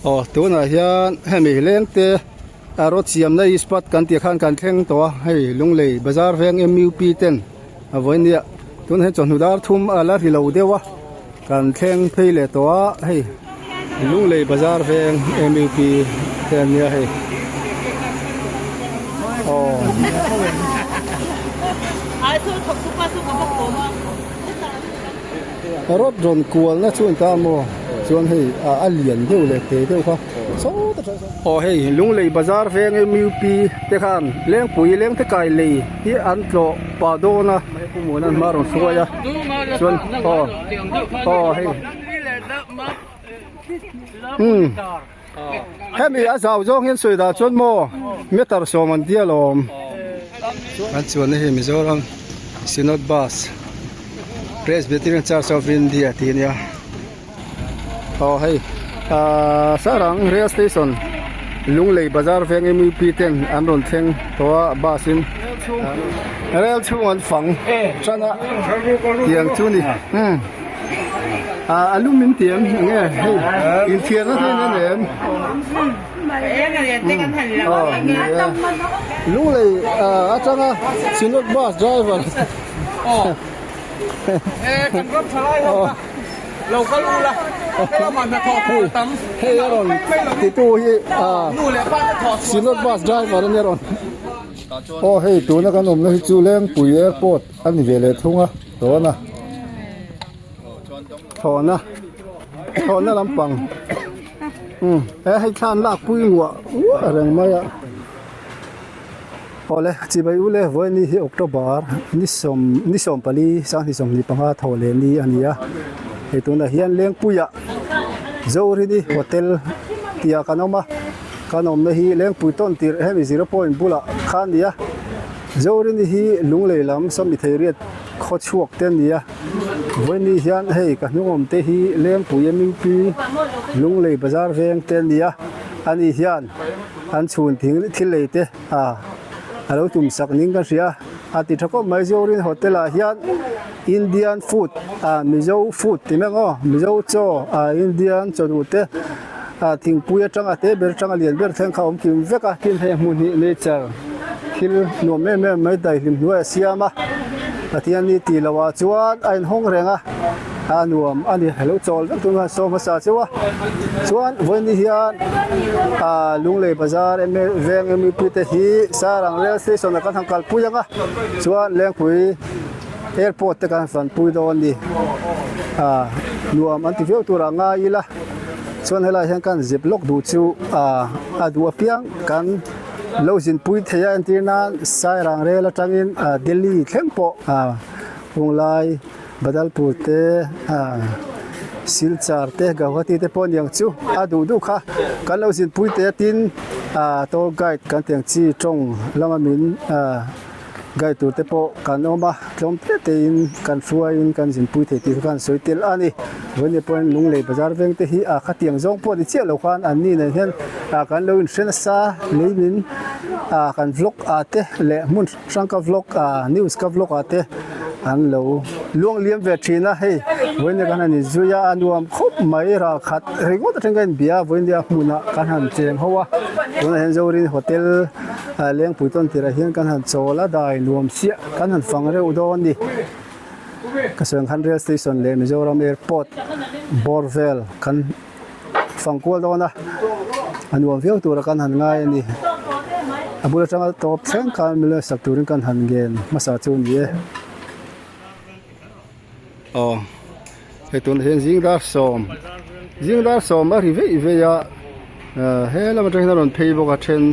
Aw tunah hian hemi lengte a rawt siamna ispat kan tih khan kan thleng tawh a hei Lunglei bazar veng M U P ten a vawi nia tunah hian chawhnu dar thum a la ri lo deuh a kan thleng phei leh tawh a hei Lunglei bazar veng M U P te an nia hei aw. Rod rawn kualna chu an ta maw chuan hei a lian deuh leh te deuh kha saw ta aw hei Lunglei bazar veng M U P te khan Lengpui Lengte kai lei hi an tlawh pah dawn a pu Muana hma rawn hruai a chuan aw aw hei umm hemi a zau zawng hian sawi dah chuan maw meter sawm an tia lawm an chuanna hi Mizoram Synod Bus Presbyterian Church of India tih a nia aw hei ahh Sarang rail station Lunglei bazar veng M U P ten an rawn thleng tawh a bus in rel chhung an fang tan a tiang chu a ni umm. Ah a lum in ti em enge hei inthiarna te in en em aw ni e Lunglei atanga Synod bus driver hei a rawn titu hi Synod bus driver a nia rawn aw hei tuna kan awmna hi chu Lengpui airport a ni ve leh thung a tawna. Thlawhna thlawhna lampang umm he hei thla an lak pui nguah nguah reng mai a awle chibai u le vawiin hi October ni sawm ni sawmpali sanghnih sawmhnih panga tho leh ni a ni a hei tunah hian Lengpuiah Zorini hotel tih ah kan awm a kan awmna hi Lengpui tawn tirh hemi zero point bulah kha a ni a Zorini hi Lunglei lam sawmhnih theiriat khaw chhuak te a ni a. Vawiini hian hei ka hnungawm te hi Lengpui M U P Lunglei bazar veng te a ni a ani hian an chhun thing thil lei te ah a lo tum sak ning ka hria a ti tha khawp mai Zorin hotel ah hian Indian food ah Mizo food ti mek aw Mizo chaw ah Indian chawhnu te ah thingpui atang a te ber atang a lian ber thleng kha a awm kim vek a tin hei hmun hi nature thil nuam em em mai daihlim hnuai a siam a Pathian ni tih loh ah chuan a inhawng reng a a nuam a ni alo chawl vek tur khan saw hmasa cheu a chuan vawiin hian ah Lunglei bazar veng M U P te hi Sarang rail station ah kan han kalpui ang a chuan Lengpui airport te kan fanpui dawn a ni ah nuam an ti viau tur ah ngai ila chuan helai hian kan zip lawk duh chu ah a duh apiang kan. Lo zinpui thei a entir nan Sairang rel atangin Delhi thleng pawh Hunglai Badalpur te Silchar te Gauhati te pawh aniang chu a duh duh kha kan lo zinpui teh a tin tour guide kan tih ang chi tawng lama min Guide tur te pawh kan awm a, tlawm te te in kan hruai in kan zinpui thei tih kha kan sawi tel a ni. Vawiin pawhin Lunglei bazar veng te hi a khatiang zawng pawh ni chiah lo khan an ni nen hian ah kan lo inhre nasa lei min ah kan vlog ah te leh hmun hrang ka vlog ah news ka vlog ah te an lo luang liam ve thin a hei vawiin kan han inzui a a nuam khawp mai ralkhat ringawt atang ka inbia a vawiin hmunah kan han cheng ho a tunah hian Zorin hotel. Lengpui tawn tirah hian kan han chawl a dai nuam chiah kan han fang reuh dawn a ni. Ka sawi ang khan rail station leh Mizoram airport bawr vel kan fang kual dawn a, a nuam viau tura kan han ngai a ni. A bul atanga tawp thleng khan min lo sak turin kan han ngen hmasa chu a ni e. Aw hei tunah hian zing dar sawm zing dar sawm a ri veih veih a ah he lam atang hian a rawn phei bawk a then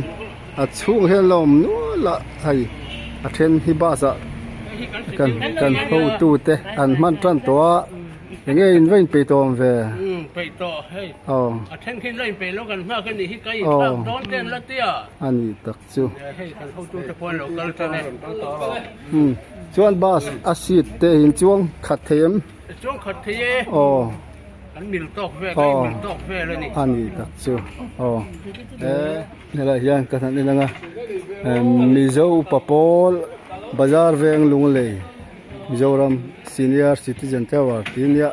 a chhungah hian la awm nual a hei a then hi bus ah kan kan hotu te an hman tan tawh a eng nge in va inpeih tawh awm ve aw aw a ni tak chu. Umm chuan bus a seat te in chuang khat thei em? Chuang khat thei e. Aw. Kan mil tawk vel kan mil tawk vel a ni. A ni tak chu. Aw. E helai hian ka han en anga Mizo upa pawl Bazar veng Lunglei Mizoram Senior Citizen Tower tih ania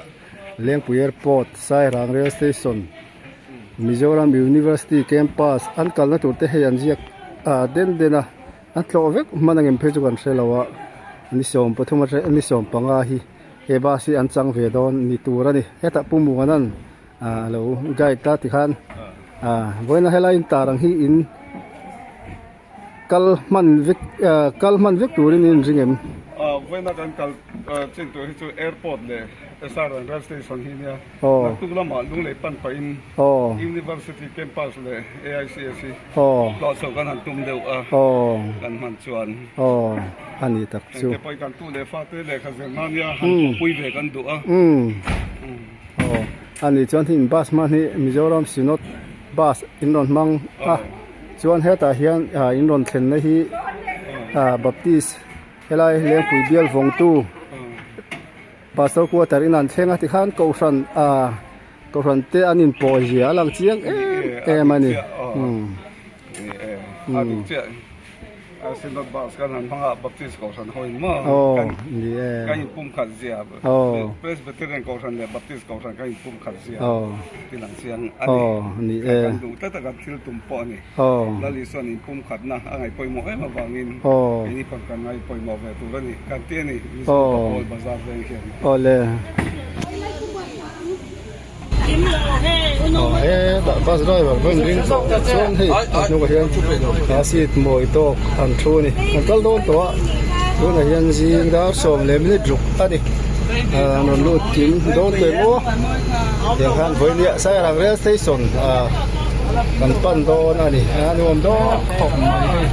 Lengpui Airport Sairang Rail Station. Mizoram University campus an kalna tur te hei an ziak ah den den a an tlawh vek hman ang em phei chu kan hre lo a ni 13 atang ni 15 hi he bus hi an chang ve dawn ni tur a ni hetah Pu Muana'n ah a lo guide a tikhan ah vawiina helai intar ang hi in Kal hman vek kal hman vek turin in ring em? Vawiina kan kal chin tur hi chu airport leh SR and rail station hi nia. Naktuk lamah Lunglei pan pahin University campus leh AICS hi hlawh chho kan han tum deuh a kan hman chuan. A ni tak chu. Engte pawhin kan tu leh fate lehkha zir nan nia han pawhpui ve kan duh a. A ni chuan heng bus hman hi Mizoram Synod bus in rawn hmang a. Chuan hetah hian ah in rawn thlenna hi ah baptist helai lengpui bial vawngtu pastor quarter in an thleng a tikhan kohhran ah kohhran te an inpawh zia a lang chiang em em a ni umm. A Synod Bus kan han hmang a, Baptist Kohhran ho in maw? Aw, ni e. Kan inpum khat zia. Aw. Presbyterian Kohhran leh Baptist Kohhran kan inpum khat zia. Aw. Ti lang chiang a ni. Aw, ni e. Kan duh tlat a kan thil tum pawh a ni. Aw. Lal Isuan inpum khatna a ngaih pawimawh em avangin. Aw. Keini pawn kan ngaih pawimawh ve tur a ni. Kan ti a ni. Mizo Pawl Bazar veng hian. Aw le. Hetah bus driver pawh in ring tawh chuan hei a hnungah hian a seat mawi tawk an thu a ni an kal dawn tawh a tunah hian zing dar 10 minute ruk a ni an rawn lut kim dawn tawh em aw tiang khan vawinia Sairang rail station ah kan pan dawn a ni a nuam dawn khawp mai hei.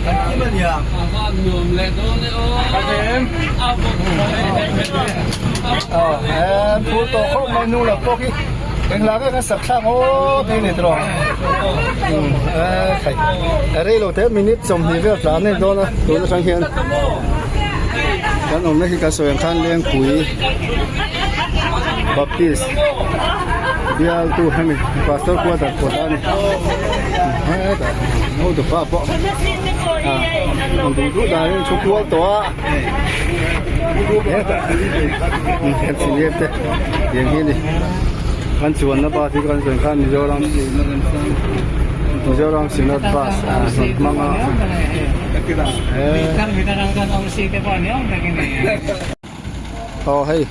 Aw phur tawh khawp mai hnung lam pawh khi engla nge kan sak thlak aw tih a ni tawh khai a rei lo te minute 20 vel tlan a ni dawn a tun atang hian kan awmna hi kan sawi ang khan Lengpui Baptist bialtu hemi pastor quarter kawt a ni hetah hotupa pawh a duh duh danin thu kual tawh a. Hetah kan senior te tiang hi a ni kan chuanna bus hi kan chuan khan Mizoram Mizoram Synod bus a rawn hmang a aw hei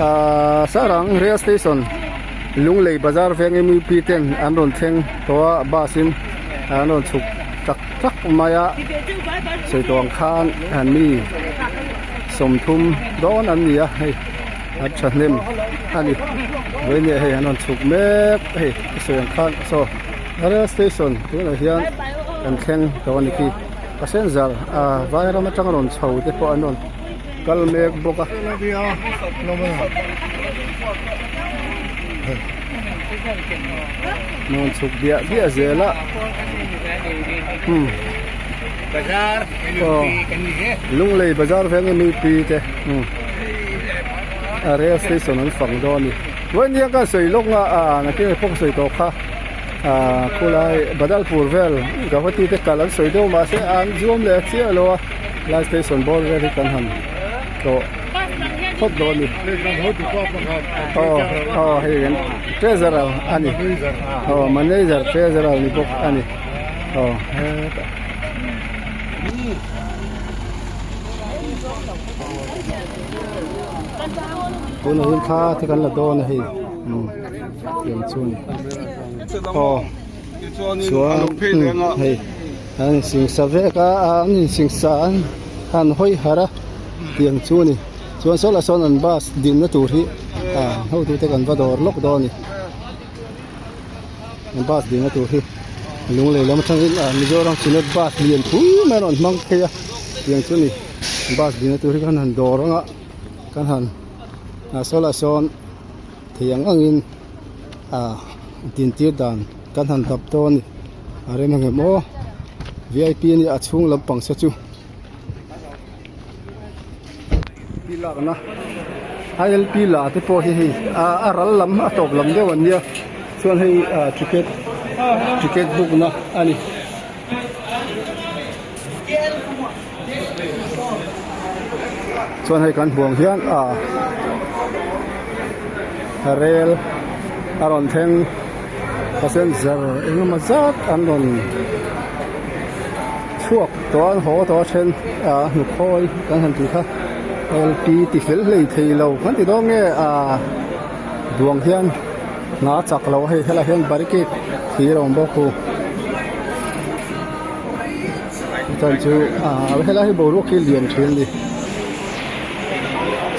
ahh Sarang rail station Lunglei bazar veng M U P ten an rawn thleng tawh a bus in an rawn chhuk tak tak mai a sawi tawh ang khan mi 30 dawn an ni a hei a thahnem a ni vawiin hei an rawn chhuk mek hei a sawi ang khan saw rail station tunah hian kan thleng tawh a ni khi passenger ah vairam atanga rawn chho te pawh an rawn kal mek bawk a. Nuam chhuk biah biah zel a umm aw Lunglei bazar veng M U P te umm a rail station an fang dawn a ni vawiin hian ka sawi lawk nga ah nakin pawh ka sawi tawh kha ah khulai Badalpur vel Guwahati te kal an sawi deuh mahse an zuam leh chiah lo a lai station bawr vel hi kan han tlawh phawt dawn a ni aw aw hei kan treasurer a ni aw manager treasurer ni bawk a ni aw hetah. Tunah hian thla te kan la dawn a hei umm tiang chu a ni aw chuan hei an insingsa vek a an insingsa an han hawi harh a tiang chu a ni chuan saw lah sawn an bus dinna tur hi ah hotute kan va dawr lawk dawn a ni an bus dinna tur hi lunglei lam atangin ah Mizoram Synod bus lian pui mai a rawn hmang phei a tiang chu a ni bus dinna tur hi kan han dawr ang a kan han ah saw lah sawn thei ang angin ah dintir dan kan han dap dawn a ni a rem ang em aw V I P a nia a chhung lampang se chu. Lakna I L P la te pawh hi hei a ral lam a tawp lam deuh an nia chuan hei ah ticket ticket book na a ni. Chuan hei kan huang hian ah rel a rawn thleng. Passenger engemaw zat an rawn chhuak tawh a an haw tawh a then ah hnukhawi kan han tih kha L P ti fel hlei thei lo kan ti dawn nge ah duang hian hna chak lo a hei helaiah hian barricade thir a awm bawk a chuan chu ah helai hi boruak hi lian thin a ni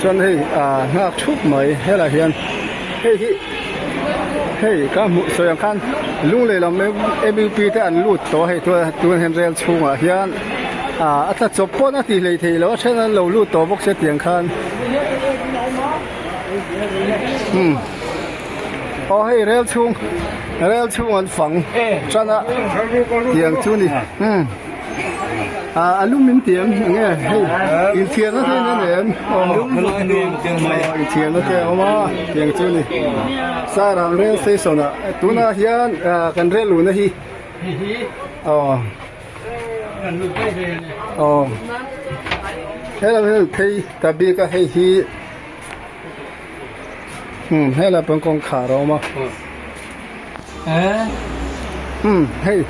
chuan hei ah nghak thup mai helaiah hian hei hi hei ka hmuh sawi ang khan lunglei lam M U P te an lut tawh a hei tunah hian rel chhungah hian ah a tla chawp pawn a tih hleih theih loh a then an lo lut tawh bawk sia tiang khan umm aw hei rel chhung rel chhung an fang tan a tiang chu ni umm ah a lum in ti em eng nge hei inthiarna te in en em aw inthiarna te a awm a tiang chu ni Sairang rail station ah tunah hian ah kan rel luhna hi aw. Aw helai hian phei ta bik a hei hi umm helai pawh kawngkhar a awm a umm hei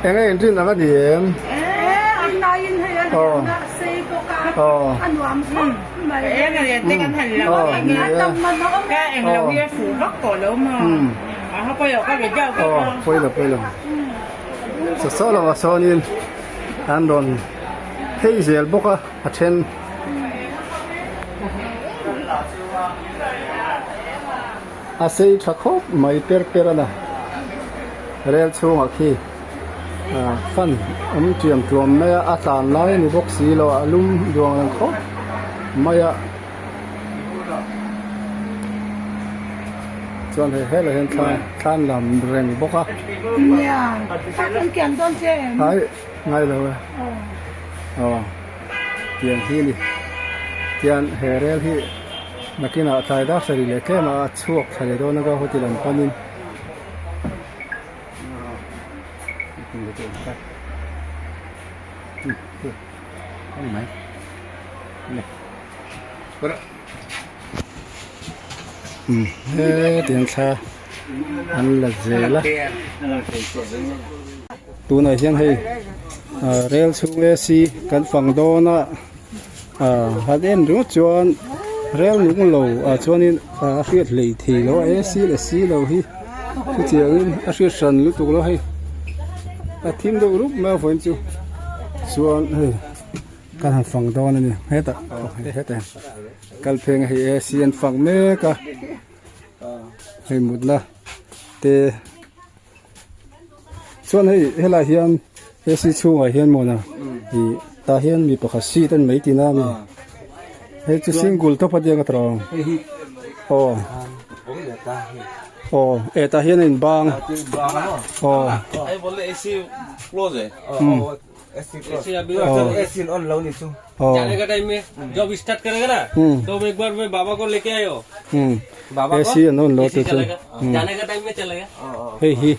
eng nge inrin ang a ni em aw aw umm. Aw pawi lo pawi lo sa saw lo ah sawnin an rawn phei zel bawk a a then a sei tha khawp mai per per a na rel chhungah khi ah fan awm tiam tuam mai a a tlan lai a ni bawk si lo a lum duang ang khawp mai a. Chuan hei helai hian thla thla an lam reng bawk a. Nia, thla kan kian dawn che em? Hai, ngai lo e. Aw, tiang hi ni. Tian he rel hi nakinah tlai dar sarih leh tlem a chhuak thla leh dawn a Guwahati lam panin. Hetiang thla an la zel a tunah hian hei rel chhung AC kan fang dawn a ah han en ringawt chuan rel nung lo ah chuanin a hriat hleih thei lo a AC leh si lo hi chutiangin a hriat hran lutuk lo hei a thim deuh rup mai a vawiin chu chuan hei. Kan han fang dawn a ni hetah hetah kal pheng a hei AC an fang mek a hei mutna te chuan hei helai hian AC chhungah hian mawna ih tah hian mi pakhat seat a ni mai tihna a ni hei chu single tawp a diang a tawh ang aw aw eh tah hian a inbang aw. जाने का टाइम में जब स्टार्ट करेगा ना तो एक बार मैं बाबा को लेके आयो बाबा को AC an on lo AC te chu चलेगा जाने का टाइम में चलेगा hei hi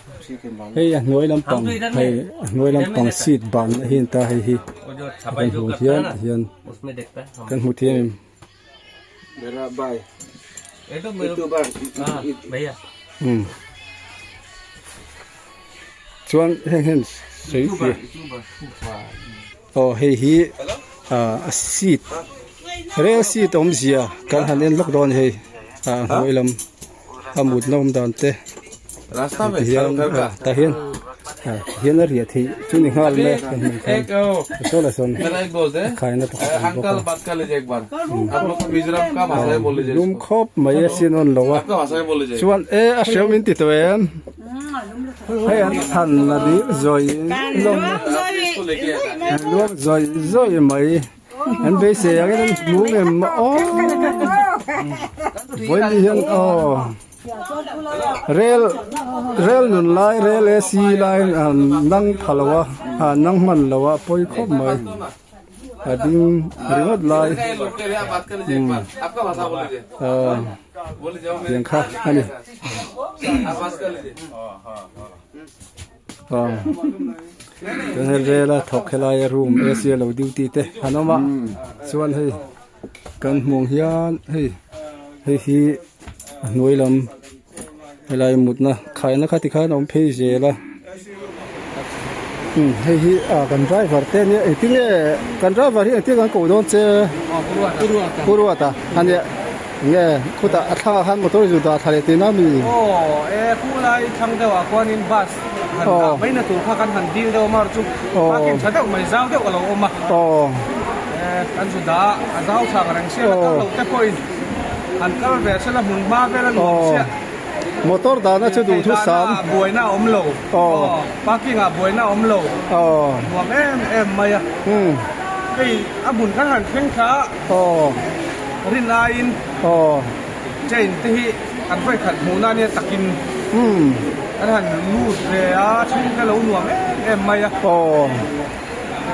hei a hnuai lampang hei a hnuai lampang seat ban na hi an ta hei hi वो जो kan छपाई जो hmuh करता है hian ना ti hian उसमें देखता है हम kan hmu thiam em ये तो मेरे हाँ भैया um chuan heng hian sawi fiah aw hei hi ah a seat rel seat awmzia kan han en lawk dawn hei ah hnuai lam a mutna awm dan te tihian ah tah hian ah tihian a riah theih chu ni nghal mai a kan hmuh khan saw lah sawn a khaina pakhat a awm bawk a lum khawp mai a sin awn lo a chuan e a hreu min ti tawh em. Hei an chhan a dil zawi hlawm a an luang zawi zawi mai an beisei angin an hmu ngem aw vawiin hian aw rel rel nun lai rel AC lai an nang pha lo a an nang hman lo a pawi khawp mai a ding ringawt lai umm aw tiang kha a ni. Chuan hei rel a thawk helai a room AC a lo duty te an awm a chuan hei kan hmuh ang hian hei hei hi. A hnuai lam helai mutna khaina kha tikhan a awm phei zel a umm hei hi ah kan driver te ania engtin nge kan driver hi engtin kan koh dawn che Pu Ruata ania nge khutah a thlangah khan motor zu dah thla leh tihna a mi aw e khulai thlang deuh ah khuanin bus han dah mai na tur kha kan han dil deuh a mar chu parking tha deuh mai zau deuh a lo awm a e kan zu dah a zau thla ang reng sia la kal lo te pawhin Han kal ve sela hmun hma vel a nuam chiah. Motor dahna chu duhthu sam. Dahna ah buaina a awm lo. Parking ah buaina a awm lo. Nuam em em mai a. Hei a hmun kan han thleng thla a. Rin aiin chain te hi an vawi khat hmuhna ania takin an han lut ve a chhungte lo nuam em em mai a.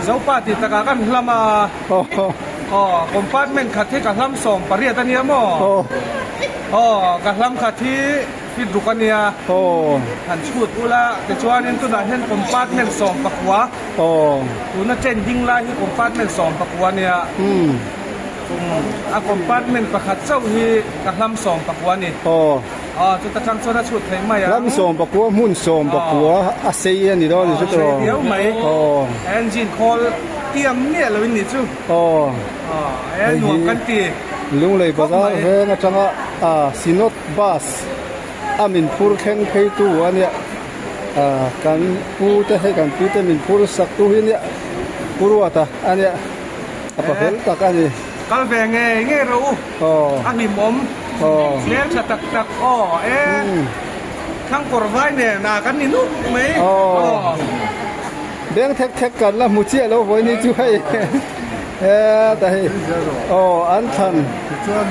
Zopa tih takah kan hlam a. Aw, compartment khat hi ka hlam 18 a nia maw? Aw, ka hlam khat hi feet ruk a nia. Han chhut ula, tichuanin tunah hian compartment 19, tuna train ding lai hi compartment 19 a nia. A compartment pakhat chauh hi ka hlam 19 a ni. Aw, chuta tang chuan a chhut theih mai ang. Hlam 19, hmun 19 a sei a ni dawn a ni chu tawh. Aw, a sei viau mai. Engine khawl tiam miah lo in nih chu. Aw. Aw, e nuam kan ti. Lunglei bazar veng atanga Synod bus a min phur thleng phei tu a nia. Kan pu te hei kan pu te min phur sak tu hi nia Pu Ruata a nia. A pa fel tak a ni. Kal ve ngei ngei rawh u. A hlimawm hmel tha tak tak aw e Thangkawr vai nen a kan ni nuk mai aw. Beng thek thek kan la hmu chiah lo vawi ni chu hei heta hei aw an thlan tichuan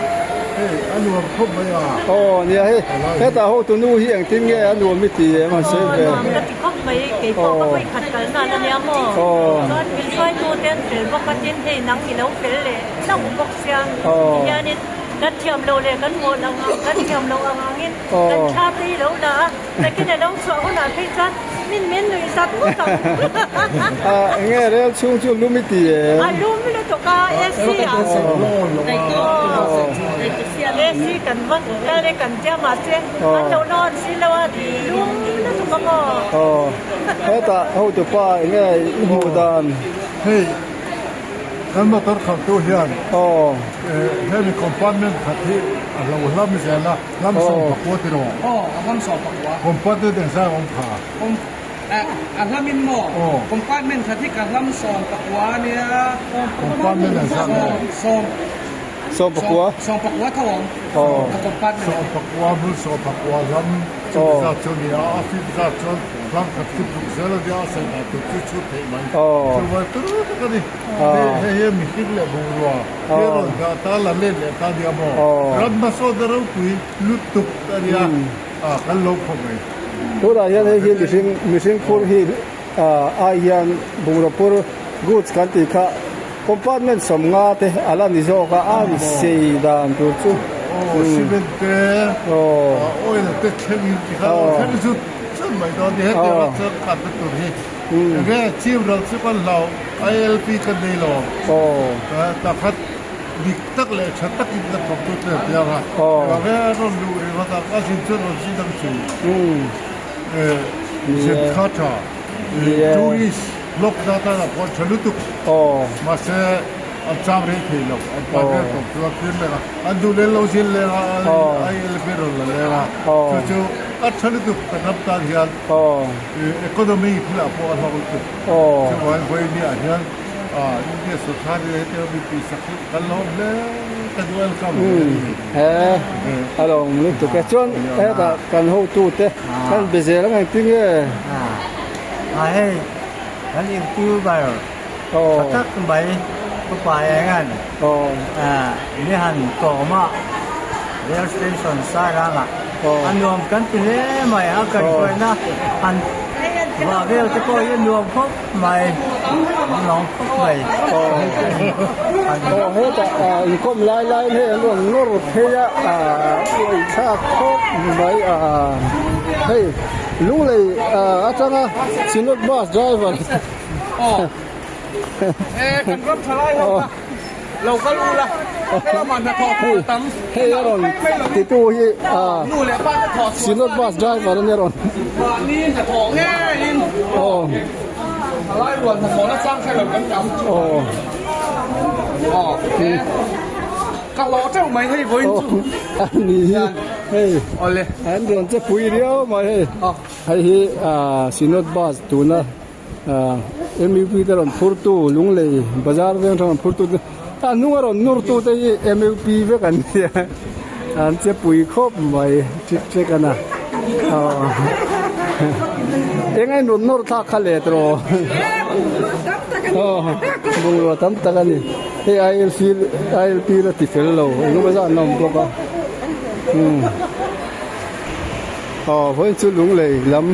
hei a nuam khawp mai a. Aw nia hei heta hotu nu hi engtin nge a nuam i ti em han sawi ve. Aw nuam ka ti khawp mai kei pawh ka vawi khat kal nan a nia maw chuan min hruaitu te an fel bawk a tin hei nang i lo fel leh hlauh bawk sia tihianin kan thiam loh leh kan mawh loh ang kan thiam loh ang angin kan thla te hi lo la a takin a lo chhuah hunah phei chuan min min nuih zat ngawt ang. Enge rel chhung chu lum i ti em? A lum lutuk a AC ah AC kan va kal e kan tia mahse an lo la on si lo a lum lutuk a maw? Hetah hotupa enge i hmuh dan? Hei. Kan motor khalhtu hian hemi compartment khat hi a lo hlam zel a, hlam 14 tiraw? Aw, a hlam 14. Compartment engzah a awm kha? A hlamin maw? Compartment khat hi ka hlam 14 a nia. Compartment engzah maw? Sawm. 14. 14 tho awm. A compartment. 14 hmun 14 hlam chumi zat chu a ni a, a fit zat chuan hlam khat fit ruk zel a nia, a sawi dan tur chu chhut theih mai. Chuvai tur tak a ni. Hei hi mihring leh bungrua hi a rawn dah ta la let leh ta nia maw? Ram hmasawn na ropui lutuk a nia, kan lo khawp mai. Tunah hian hei hi mihring mihring phur hi ai hian bungraw phur goods kan tih kha compartment 50 te a la ni zawk a, a ni sei dan tur chu. Aw cement te oil te thlengin tikhan thleng zut zut mai dawn a ni hetiang a chuan khatna tur hi. Enge chim ral chu kan hlau ILP kan nei lo takhat dik tak leh tha takin kan thawk tut vel tiang a enge rawn luh ringawt a ka zin chuan rawn zin ang chu zin kha tha tourist block na tan ah pawh tha lutuk mahse an chang rei thei lo an pa vel tawp chu a kir leh a an duh leh lo zin leh a ILP rawn la leng a chu chu a tha lutuk kan ram tan hian. Economy thil ah pawh a hlawk lutuk. Chuan vawiin ah hian India sorkar hi hetiang a mipui sak hi kan lo awm hle kan welcome hle a ni. He a lo awm lutuk e. Chuan hetah kan hotute kan be zel ang engtin nge? A hei kan youtuber tha tak mai Upa Engan ni han kawm a rail station Sairangah a nuam kan ti hle mai a kaihhruaina han vah vel te pawh hi a nuam khawp mai a nuam khawp mai. Aw hetah inkawm lai laiin hei an rawn nawr phei a uaithlak khawp mai a hei Lunglei atanga Synod bus driver Aw e kan ram tha lai ho kha lo kal u la. Hei hei a rawn titu hi ah Synod bus driver a nia rawn aw aw a ni hi hei an rawn che pui riau mai hei hei hi ah Synod bus tuna. Mup te rawn phurtu Lunglei bazar veng rawn phurtu te a hnunga rawn nur tu te hi mup vek an nia an che pui khawp mai ṭik ṭek a na aw eng a in rawn nawr thlak kha let rawh aw bungrua tam tak a ni hei ilp ilp la ti fel lo engemaw zat an awm bawk a umm aw vawiin chu Lunglei lam.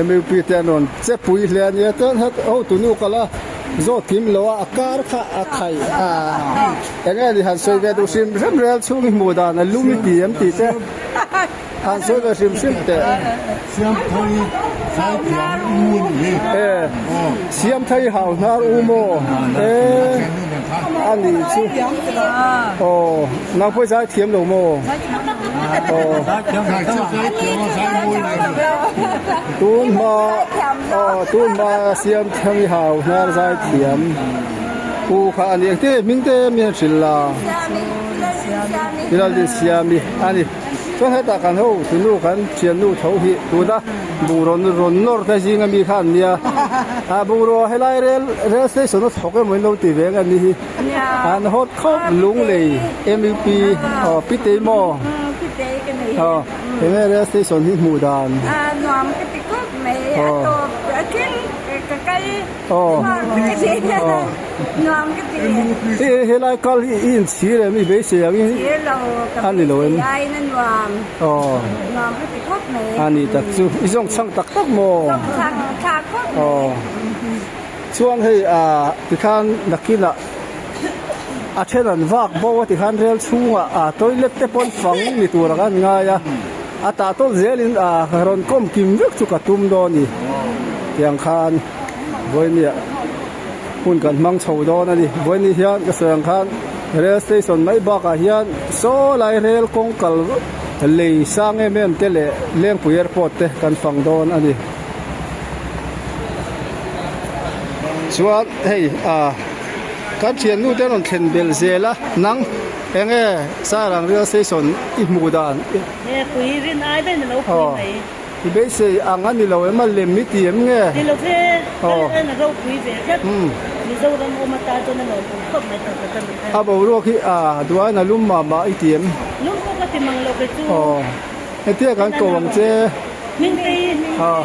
Mup te an rawn che pui hle a nia chuan het hotu nu kal a zawt kim lo a a kar kha a khaih a eng nge ni han sawi ve duh hrim hrim rel chhung i hmuh dan a lum i ti em tih te han sawi ve hrim hrim teh e siam thei hau hnar u maw e a nih chu aw nang pawh i zai thiam lo maw. Tun hma aw tun hma siam thang i hau hnar zai thiam pu kha a ni engtin nge hming te mi han hrilh la Lalrin Siami a ni chuan hetah kan ho tunu kan thiannu tho hi tuna bungraw rawn nawr te zinga mi kha an nia ah bungraw helai rel rel station a thawk emaw in lo ti ve ang an ni hi. An hawt khawp Lunglei mup aw Pitei maw aw enge rail station hi hmuh dan nuam ka ti khawp mai a tawp a thleng ka kal nuam ka ti e helai kal hi i inchhir em i beisei ang i a ni lo em nuam aw nuam ka ti khawp mai a ni tak chu i zawng chhang tak tak maw zawng chhang tha khawp mai. Chuan hei ah tikhan nakinah a then an vak bo a tikhan rel chhungah ah toilet te pawn fang ni tur ang an ngai a a tah tawlh zelin ah rawn kawm kim vek chu ka tum dawn a ni tiang khan vawinia hun kan hmang chho dawn a ni vawiini hian ka sawi ang khan rel station mai bakah hian saw lai rel kawng kal lei sang em em te leh Lengpui airport te kan fang dawn a ni. Chuan hei ah kan thiannu te rawn thlen belh zel a nang eng nge Sairang rail station i hmuh dan He pui rin ai daih in a lo pui mai. I beisei ang a ni lo em a lem i ti em nge? Ni lo ve, kan en a ropui ve tlat. Mizoram awm atan chuan a lawmawm khawp mai tak tak a ni e. A boruak hi a duain a lum mah mah i ti em? Lum pawh ka ti mang lo ve chu. Hetia kan ko ang che. Hmingtei. Aw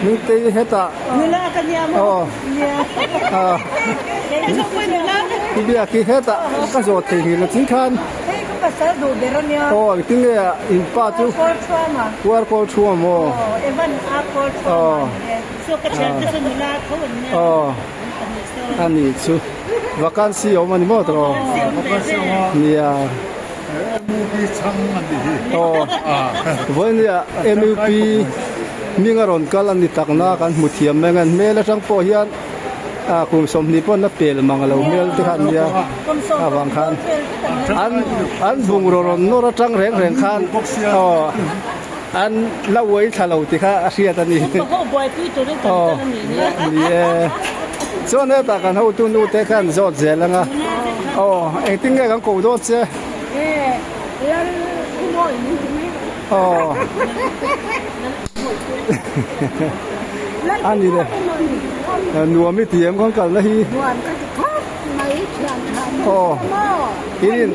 Hmingtei hetah. Nula ka nia maw. Aw. Aw. I biak hi hetah ka zawh thei ngei lo chin khan. Hei ka pasal duh ber a nia. Aw engtin nge in pa chu. Kawl thuam a. Kuar kawl thuam aw. Aw Evan a kawl thuam a ni e. Saw ka thian te saw nula tho an nia. Aw. Ani chu vacancy awm a ni maw tawh. Vacancy awm ve ve. Nia. MUP chhang an ni hi. Aw, vawinia MUP hming a rawn kal a ni takna kan hmu thiam mai ang. Hmel atang pawh hian kum 20 pawn a pel mang lo hmel te kha an nia avang khan an an bungraw rawn nawr atang reng reng khan aw an la uai thla lo tih kha a hriat a ni. Aw, ni e. Chuan hetah kan hotu nu te khan zawt zel ang a. Aw, engtin nge kan ko dawn che? Aw. A ni le. Nuam i ti em kan kalna hi? Aw. In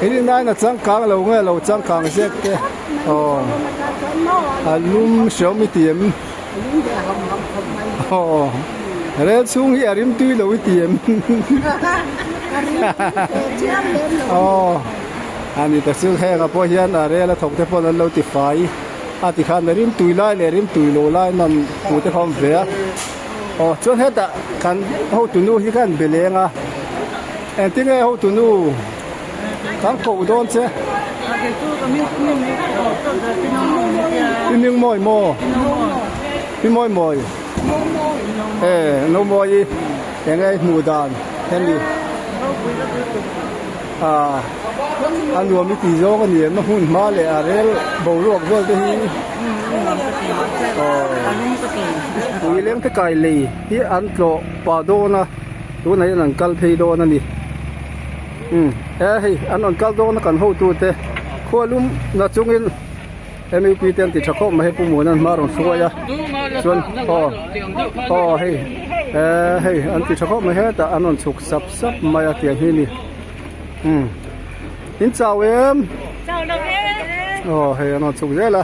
in in aina changkang lo nge lo changkang zek te. Aw. A lum hreawm i ti em? Aw. Rel chhung hi a rim tui lo i ti em? Aw. A ni ta chu hengah pawh hian a rel a thawk te pawh an lo ti fai a tikhan a rim tui lai leh rim tui lo lai nan hmuh te kha a awm ve a. Aw chuan hetah kan hotu nu hi khan be leng a engtin nge hotu nu kan koh dawn che i ming mawi maw i mawi mawi e no mawi eng nge i hmuh dan hemi. Ah a nuam i tih zawng a ni em a hmun hma leh a rel boruak vel te hi aw pui leng te kai lei hi an tlawh pah dawn a tunah hian an kal phei dawn a ni umm he hei an rawn kal dawn a kan hotute khualum na chungin mup te an ti tha khawp mai hei Pu Muana'n hma rawn hruai a chuan aw aw hei eh hei an ti tha khawp mai hetah an rawn chhuk sap sap mai a tiang hi a ni umm in chau em Chau lo e aw hei an rawn chhuk zel a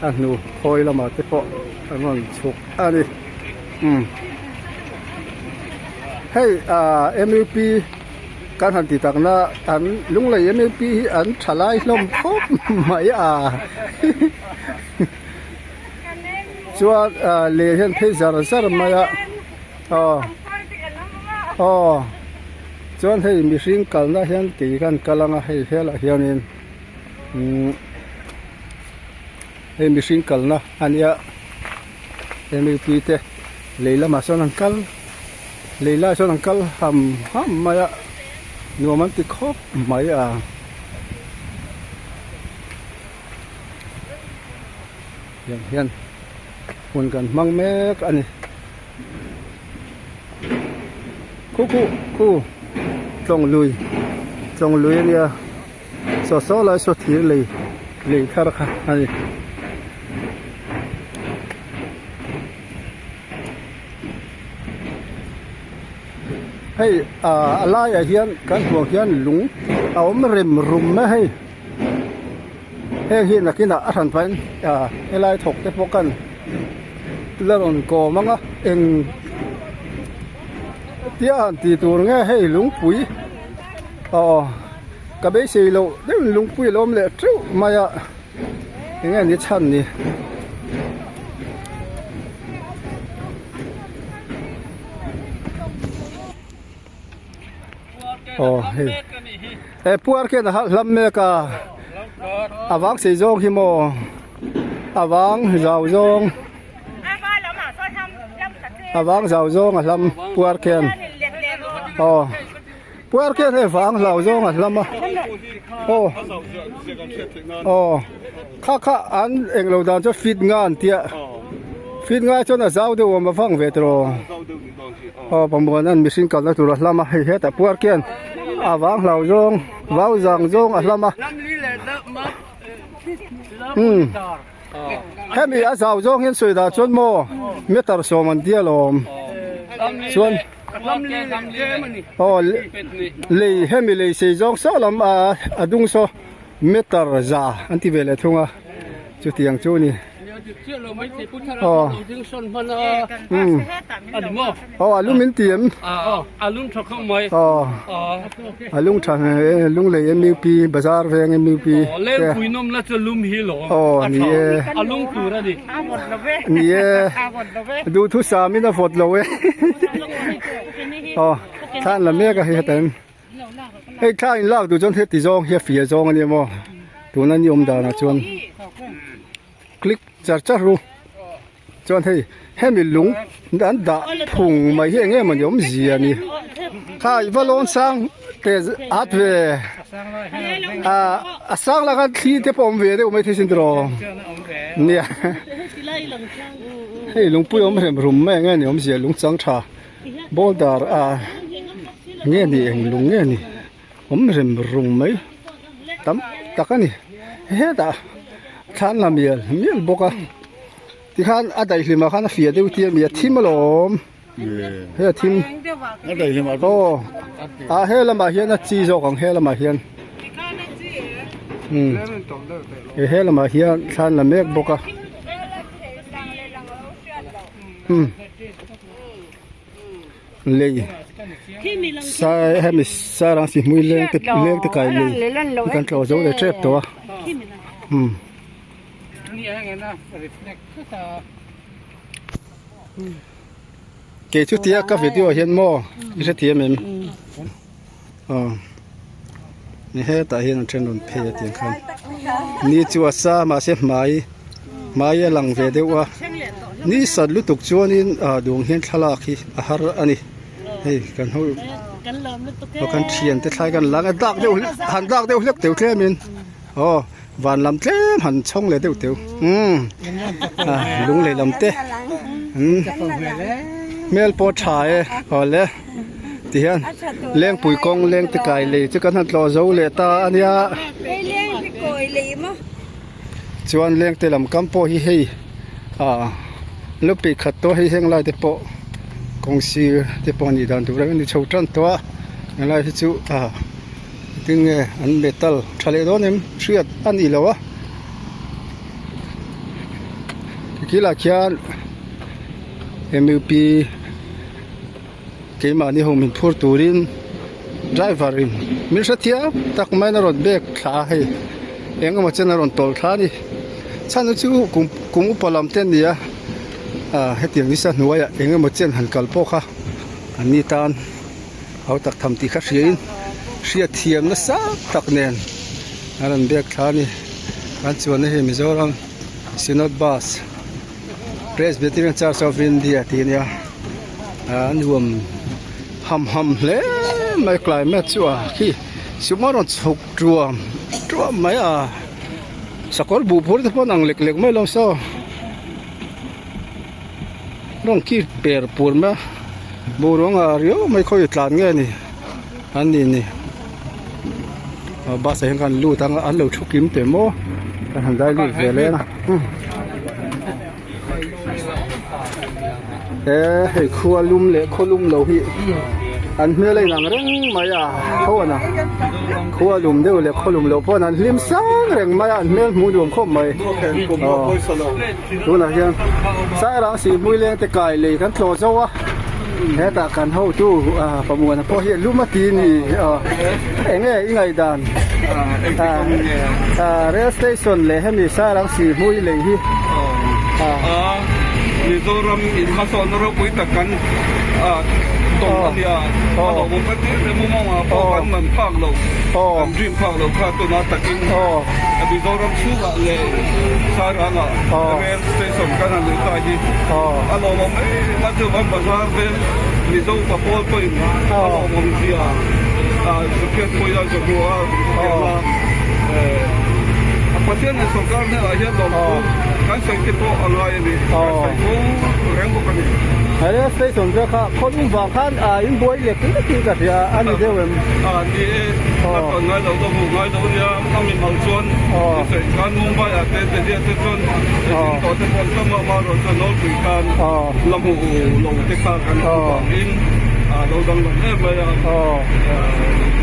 a hnu khawi lamah te pawh an rawn chhuk a ni umm hei ah mup Kan han ti tak na an Lunglei MLP hi an tha lai hlawm khawp mai a chuan ah lei hian phei zar zar mai a aw aw chuan hei mihring kalna hian kei kan kal anga hei helah hianin umm hei mihring kalna a nia MLP te lei lamah sawn an kal. Lei lai sawn an kal ham ham mai a, nuam an ti khawp mai a. Tiang hian hun kan hmang mek a ni. Khu khu khu tlawng lui tlawng lui a nia saw saw lai saw thir lei lei thar kha a ni. Hei ah a laiah hian kan hmuh hian lung a awm rem rum mai hei heng hi nakinah a hran pahin ah helai thawk te pawh khan la rawn kawm ang a eng tia han tih tur nge hei lungpui aw ka beisei loh deuhin lungpui a lo awm leh teuh mai a. Enge ni chhan ni? Aw hei he puar khian a hlam mek a a vang sei zawng hi maw a vang zau zawng a vang zau zawng a hlam puar khian aw. Puar khian hei vang hlau zawng a hlam a aw aw kha kha an eng lo dan chu fit nga an tia fit nga chuan a zau deuh awm a vang ve tawh aw pamuan an mihring kalna tur a hlam a hei hetah puar khian a vang hlau zawng vau zang zawng a hlam a umm hemi a zau zawng hian sawi dah chuan maw meter sawm an tia lawm chuan. Aw lei hemi lei sei zawng saw lam a a dung saw meter za an ti ve leh thung a chutiang chu a ni aw umm aw a lum in ti em aw a lung tha lunglei mup bazar veng mup aw ni e ni e. Duhthusam in a vawt lo e aw thla an la mek a hei heta in hei thla in lak duh chuan heti zawng hi a fia zawng a nia maw tuna ni awm danah chuan click char char ru chuan hei hemi lung an dah phung mai hi eng em a ni awmzia a ni kha i va lawn sang te at ve ah a sang laka thli te pawh awm ve deuh mai thei sin tiraw nia. Hei lungpui awm rem rum mai ang nge ni awmzia lung chang tha boulder a nge ni eng lung nge ni awm rem rum mai tam tak a ni hetah thlan la mial mial bawk a tikhan a daihlimah khan a fiah deuh tia mi a thim alawm hei a thim aw ah he lamah hian a chi zawk ang he lamah hian umm he lamah hian thlan la mek bawk a. Umm lei sai hemi sarang si hmui leng te leng te kai lei hi kan tlawh zo leh tep tawh a umm. Kei chu tia ka video ah hian maw i hrethiam em aw ni hetah hian an then rawn phei a tiang khan ni chu a sa mahse hmai hmai a lang ve deuh a ni sat lutuk chuanin ah duang hian thlalak hi a har a ni hei kan ho. Kan lawm lutuk e. Aw kan thian te thlai kan lang a dak deuh han dak deuh hlek teuh tlem in aw van lam tlem han chhawng leh deuh teuh umm lunglei lam te umm hmel pawh tha e awle tihian lengpui kawng leng te kai lei chu kan han tlawh zo leh ta a nia chuan lengte lam kam pawh hi hei ah lo peih khat tawh hei heng lai te pawh kawng sir te pawh a nih dan tur ang a ni chho tan tawh a helai hi chu ah tinge an metal tha leh dawn em hriat a ni lo a tikhilah khian M U P keimahni ho min phur turin driver in min hrethiam tak maiin a rawn bag thla a hei eng emaw chen a rawn tawlh thla a ni chhan chu kum kum upa lam te ani a ah hetiang nisa hnuaiah eng emaw chen han kal pawh kha an ni tan ho tak tham tih kha hriain hriatthiam nasa tak nen a rawn bag thla a ni kan chuanna hi Mizoram Synod bus. Presbyterian Church of India tih a nia a nuam ham ham hle mai climate chu a khi suma rawn chhuk tuam tuam mai a sakawr buh phur te pawh an ang lek lek mai lo saw rawng khi per pur mai a boruak ah riau mai khawi tlan nge ni an nih ni bus ah hian kan lut ang a an lo thu kim teh maw kan han dai lut ve leng a. He hei khua lum leh khaw lum lo hi an hmel a inang reng mai a khawn a khua lum deuh leh khaw lum loh pawh an hlim sang reng mai a an hmel hmuh nuam khawp mai aw tunah hian sairang sihhmui leng te kai lei kan tlawh zo a hetah kan hotu ah pamuana pawh hi a lum a ti a ni aw eng nge i ngaihdan ah rail station leh hemi sairang sihhmui lei hi ah Mizoram in hmasawnna ropui tak kan ah tawng a nia a hlauhawm kan ti em em a mawngah pawh kan man phak lo kan dream phak lo kha tuna takin Mizoram chhungah leh Sairangah rail station kan han luh ta hi a lawmawm em a chuvan bazar veng Mizo pa pawl pawhin a lawmawm zia Sukhet pawhin a zawhnu a hriat a Pathian leh sorkar hnenah hian lawmthu kan sawi te pawh a ngai a ni kan sawi fo reng bawk a ni. Rail station te kha khawlum vang khan in buai lek lek in ka hria a ni deuh em? Ni e, ka tawn ngai lo ka hmu ngai lo nia a mi mal chuan i sawi khan Mumbai ah te Delhi ah te chuan zin tawh te pawh an tam a amaherawhchu chuan nawlpui khan la hmu lo te kha kan hmu vangin lo danglam em mai a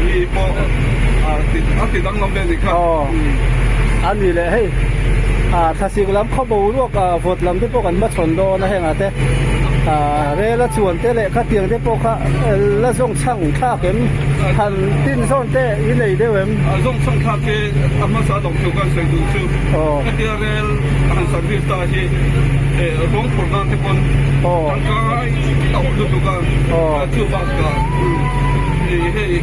mi pawh a ti danglam ve a nih kha. A ni leh hei thlasik lam khaw boruak vawt lam te pawh kan hmachhawn dawn a hengah te rel a chuan te leh khatiang te pawh kha la zawng chhang thlak em han tin zawn te i nei deuh em? Zawng chhang thlak hi a hmasa lawm thu kan sawi duh chu hetia rel han service ta hi ruang phur nan te pawn tangkai tauh lutuk a chu bakah hei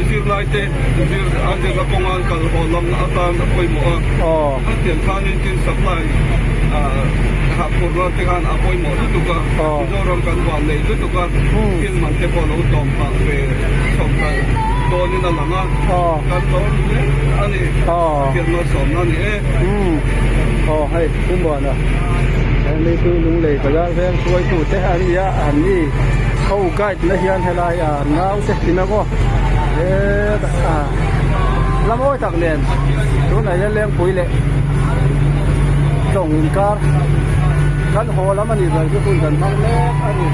zirlai te zir an zirna kawnga an kal haw lam atan a pawimawh a a tiang khanin tin supply hah phur nan te khan a pawimawh lutuk a Mizoram kan van nei lutuk a thil man te pawh lo tlawm phah ve chho kal dawnin a lang a kan lawm hle a ni Pathian malsawmna a ni e. Aw hei Pu Muana hemi chu Lunglei bazar veng hruaitu te an ni a an ni ho guide na hian helai ah nau te ti mek aw hetah la mawi tak nen tunah hian Lengpui leh Tlawng inkar kan haw lam a nih ber chu hun kan hmang mek a ni.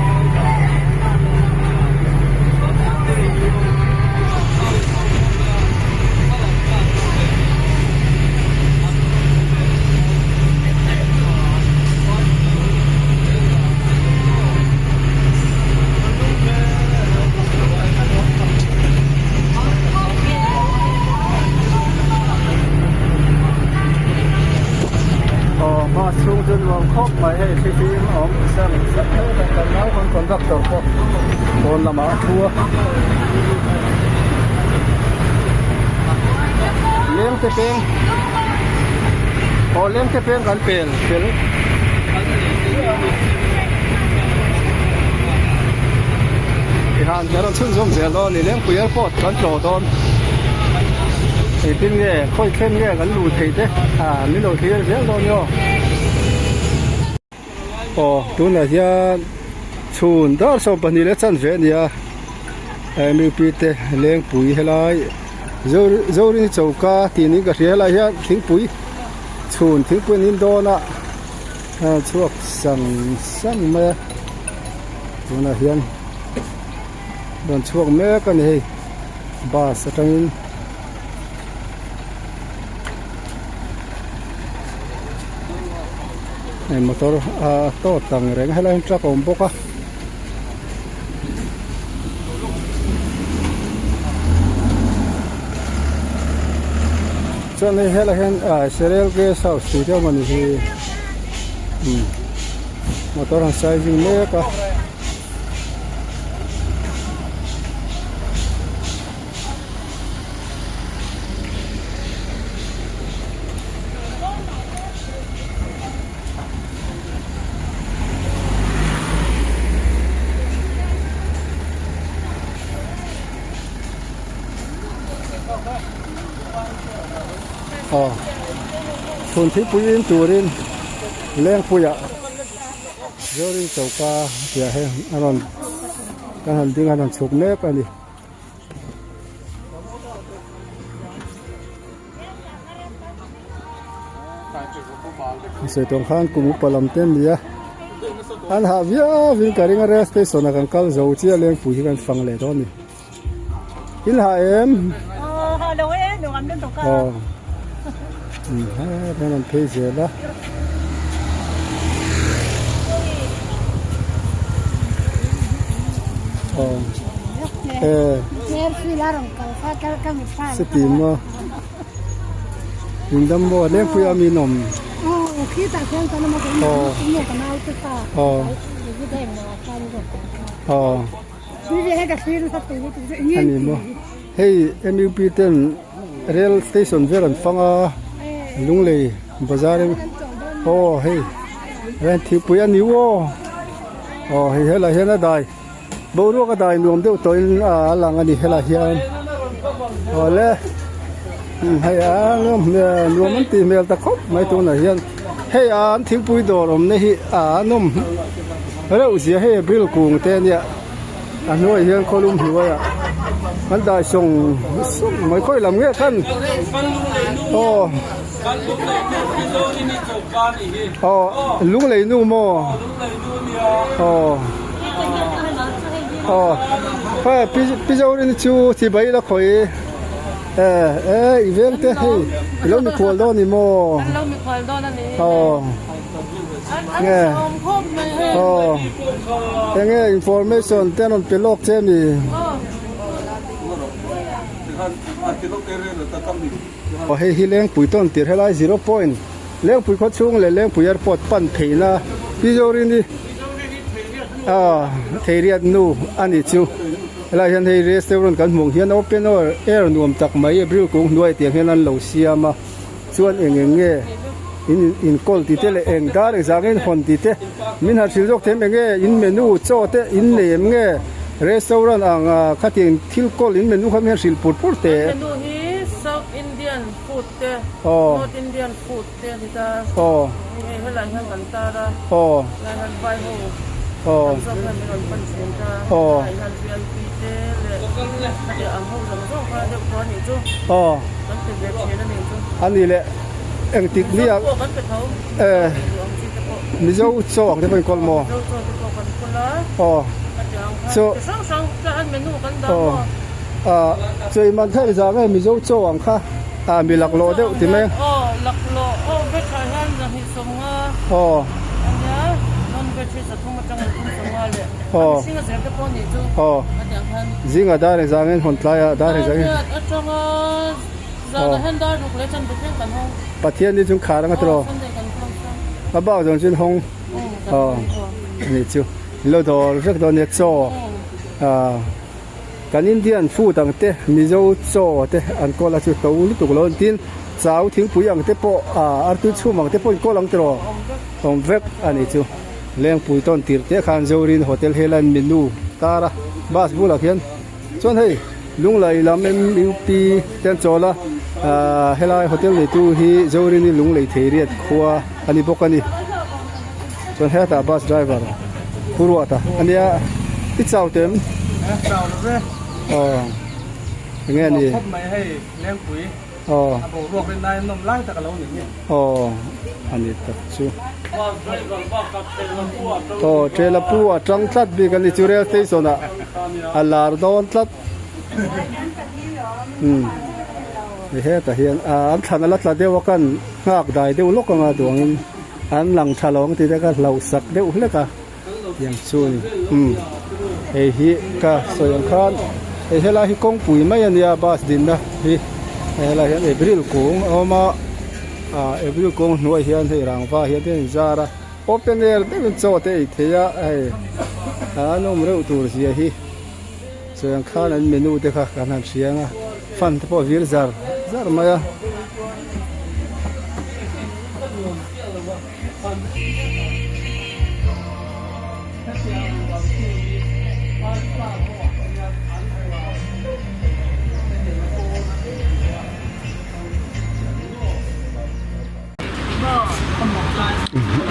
Aw bus chhung chu nuam khawp mai hei thlifim a awm sang zet zet a kan naupang conductor pawh pawn lamah a thu a lengte peng aw lengte peng kan pel fel. Tihan kan rawn chhunzawm zel dawn a ni Lengpui airport kan tlawh dawn engtin nge khawi thlen nge kan luh theih te ah min lo thlir zel dawn nia aw. Aw tunah hian chhun dar 12 leh chanve a ni a mup te Lengpui helai Zorini choka tih niin ka hria helai hian thingpui chhun thingpui an in dawn a. A chhuak sang sang mai a tunah hian rawn chhuak mek a ni hei bus atangin hei motor a tawt ang reng helai hian truck a awm bawk a. Chuan hei helai hian ah Serel Guest House tih te awm a ni hi umm motor han sizing mek a. Aw chhun thingpui in turin lengpuiah Zorin choka tih ah hian a rawn kan han ding a rawn chhuk mek a ni. Sawi tawng khan kum upa lam te an ni a an hah viau in ka ring a rail station ah kan kal zo chiah lengpui hi kan fang leh dawn a ni in hah em aw hah lo e nuam lutuk a aw he an phei zel a. Aw e chuti maw in dam maw lengpui a mi an awm aw aw aw a ni maw hei mup ten rail station vel an fang a lunglei bazar in aw hei thingpui a ni aw aw hei helai hian a dai. Boruak a dai nuam deuh tawhin a lang a ni helai hian awle hei a nuam hmel nuam an tih hmel ta khawp mai tunah hian hei an thingpui dawr awmna hi a nawm reuh zia hei april kung te ania a hnuaiah hian khawlum hnuaiah an dai sawng sawng mai khawi lam nge khan aw aw lunglei nu maw aw. Aw hei pi pi Zorin chu chibai la khawi e e i veng te hei i lo mikhual dawn ni maw Kan lo mikhual dawn a ni aw An nge awm khawp mai hei aw enge information te an rawn pe lawk che mi aw hei hi Lengpui tawn tir helai zero point Lengpui khaw chhung leh Lengpui airport pan theihna Pi Zorini ah Theiriat nu a ni chu helai hian hei restaurant kan hmuh ang hian open air nuam tak mai April kung hnuai tiang hian an lo siam a chuan eng eng nge in inkawl tih te leh eng dar eng zah nge in hawn tih te min han hrilh zawk them eng nge in menu chaw te in nei em nge restaurant ang ah khatiang thil kawl in menu kha mi han hrilh pur pur teh. Menu hi South Indian food te North Indian food te a ni ta hei helai hian kan tar a helai hian vai ho tam zawk hian min rawn pan thin ta helai hian vip te leh hetiang ang ho zawng zawng kha deuh tawh a nih chu kan pe ve thin a nih chu a ni leh engtik ni ah pawh kan pe tho duh ang chi te pawh Mizo chaw ang te pawh in kawl maw Mizo chaw te pawh kan kawl a hetiang kha chi hrang hrang chuan menu kan dah maw ah chaw i man kha engzah nge Mizo chaw ang kha. Ah mi laklawh deuh ti mai. Aw laklawh aw veg ah hian zahnih 50 Aw. Ania non veg hi 300 atang in 350 leh Aw. A mihring a zel te pawh anih chu. Aw. A tiang khan. Zinga dar engzah nge hawn tlai ah dar engzah nge. Dar riat atanga zan ah hian dar ruk leh chan ruk thleng kan hawng. Pathian ni chung khar anga tiraw. Aw Sunday kan close a. A bak zawng chuan hawng. Aw anih chu. Lo dawr vek dawn nia chaw. Ah. Kan Indian food ang te, Mizo chaw te an kawl a chu to lutuk lo an tin chau thingpui ang te pawh ah artui chhum ang te pawh in kawl ang tiraw awm vek a ni chu. Lengpui tawn tir te khan Zorin Hotel helai menu tar a. bus bulah khian chuan hei Lunglei lam M_U_P te an chawl a ahh helai hotel neitu hi Zorini Lunglei Theiriat khua a ni bawk a ni chuan hetah bus driver Pu Ruata a nia i chau tem aw enge ni aw. Aw a ni tak chu aw trela pu a tang tlat bik a ni chu rail station ah a lar dawn tlat umm hetah hian ah an thlan a la tla deuh a kan nghak dai deuh lawk anga duangin an lang tha lo ang tih te kha hlauh sak deuh hlek a. Tiang chu a ni umm hei hi ka sawi ang khan hei helai hi kawngpui mai a nia bus dinna hi helai hian april kung a awm a ah april kung hnuai hian hei rangva hian te a inzar a open air deuhin chaw te ei thei a hei an awm reuh tur zia hi sawi ang khan an menu te kha kan han hria ang a fan te pawh a vir zar zar mai a.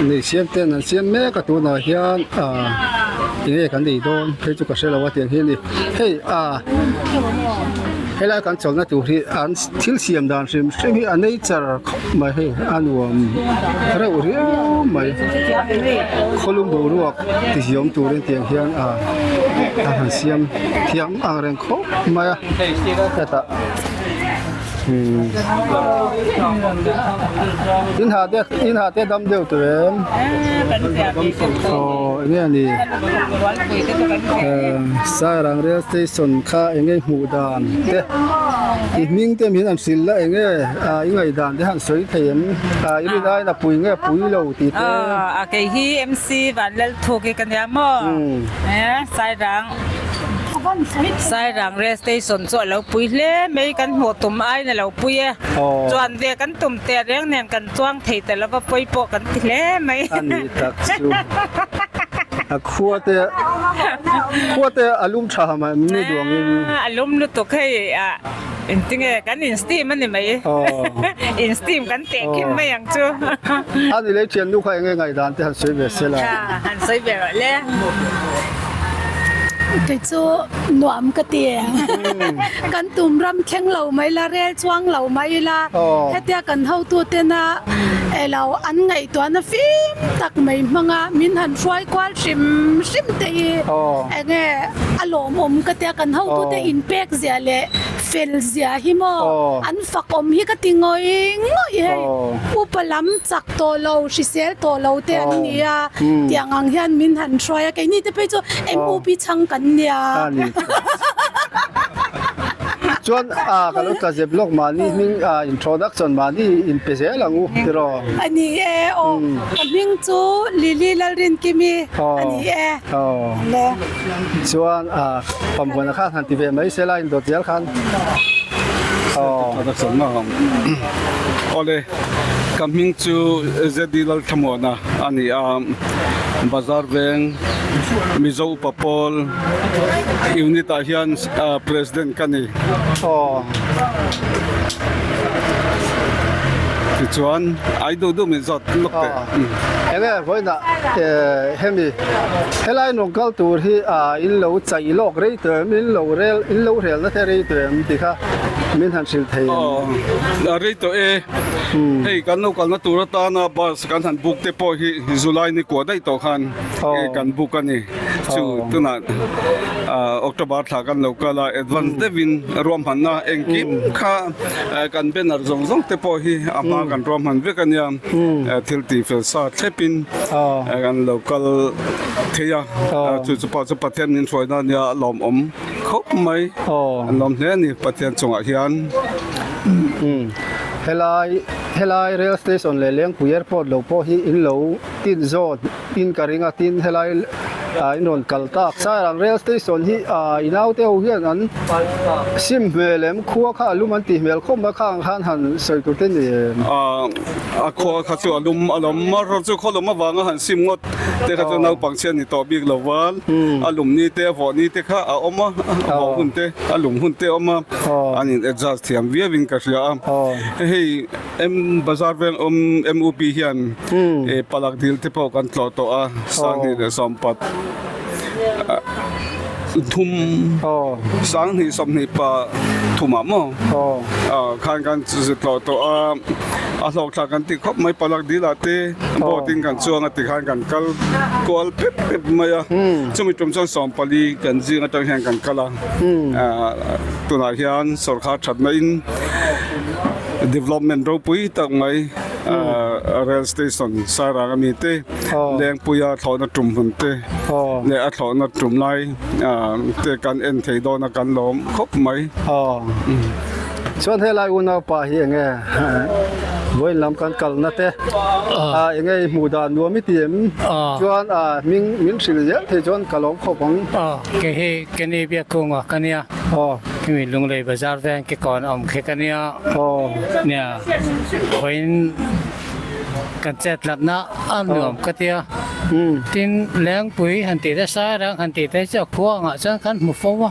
Nei siam ten an siam mek a tunah hian ah enge kan ei dawn phei chu ka hrelo a tiang hi a ni hei ah helai kan chawlhna tur hi an thil siam dan hrim hrim hi a nature khawp mai hei a nuam reuh riau mai khawlum boruak ti ziawm turin tiang hian ah a han siam thiam ang reng khawp mai a hetah umm in ha te in ha te dam deuh tur em aw enge a ni Sairang rail station kha enge hmuh dan te i hming te min han hrilh la enge ah i ngaihdan te han sawi thei em ah i rin aiin a pui nge pui lo tih te. A kei hi MC Vanlalthuk hi ka nia maw Sairang Sairang rail station chu a lo pui hle mai kan hmuh tum aiin a lo pui e chuan ve kan tum teh reng nen kan chuang thei ta lova pawi pawh kan ti hle mai. A ni tak chu a khua te khua te a lum tha mai ni duangin. A lum lutuk hei ah engtinge kan in steam a ni mai in steam kan teh khin mai ang chu. A ni lei thiannu kha enge ngaihdan te han sawi ve sela. Han sawi ve rawh le. Kei chu nuam ka ti e. Kan tum ram thleng lo mai la, rel chuang lo mai la, hetia kan hotutena elo an ngaihtuahna fim tak mai hmanga min han hruai kual hrim hrim te hi enge a lawmawm ka tia kan hotute inpek zia leh fel zia hi maw an fakawm hi ka ti ngawih ngawih hei upa lam chak tawh lo hrisel tawh lo te an ni a tiang ang hian min han hruai a keini te phei chu MUP chhang kan nia. Chuan a ka lo tla zep lawk mahni hming a introduction mahni in pe zel ang u tiraw. A ni e aw ka hming chu Lily Lalrinkimi a ni e. Aw chuan a pambuana khan han ti ve mai se la indawt zel khan aw. Awle ka hming chu ZD Lalthlamuana a ni a Bazar veng Mizo upa pawl unit ah hian president ka ni. Aw. Tichuan ai duh duh min zawt lawk teh. Enge vawiinah hemi helai nuam kal tur hi in lo chai lawk rei tawh em in lo rel in lo relna te rei tawh em tih kha min han hrilh thei em. Aw rei tawh e. Hei kan lo kalna tur atana bus kan han book te pawh hi July ni kua daih tawh khan kan book a ni. Chu tunah October thla kan lo kal a advance deuhin ruahmanna engkim kha kan banner zawng zawng te pawh hi a hma kan ruahman vek a nia. Thil tih fel sa thlepin kan lo kal thei a, chu chu pawh chu Pathian min hruaina a nia a lawmawm khawp mai. An lawm hle a ni Pathian chungah hian. Helai helai rail station leh Lengpui airport lo pawh hi in lo tin zawn in ka ring a tin helai. ah in rawn kal tak Sairang rail station hi ah i naute ho hian an sim hmel em khua kha a lum an tih hmel khawp mai khang khan han sawi tur te ni em. Ah a khua kha chu a lum a lawm mar chu khaw lawm avanga han sim ngawt te kha chu naupang chhiat ni tawh bik lo va a lum ni te a vawh ni te kha a awm a a vawh hun te a lum hun te a awm a an in adjust thiam viau in ka hria a hei M bazar veng awm MUP hian palak dil te pawh kan tlawh tawh a sanghnih leh sawmpat thum sanghnih sawmhnih pa thumah maw khan kan tlawh tawh a a hlawk thlak kan ti khawp mai palak dil ah te boat in kan chuang a tikhan kan kal kual pep pep mai a chumi tum chuan sawmpali kan zing atang hian kan kal a tunah hian sawrkar thatna in. Development ropui tak mai rail station Sairang ami te Lengpuia thlawhna tum hmun te leh a thlawhna tum lai te kan en thei dawn a kan lawm khawp mai. Chuan helai unaupa hi enge vawiin lam kan kalna te enge i hmuh dan nuam i ti em? Chuan hming min hrilh zel thei chuan ka lawm khawp ang. Kei hi Kenny Biakkunga ka nia. Hemi Lunglei bazar veng ke kawn a awm khek a nia. Nia vawiin kan chet latna a nuam ka tia. Tin Lengpui han tih te Sairang han tih te chu a khua angah chuan kan hmu fo a.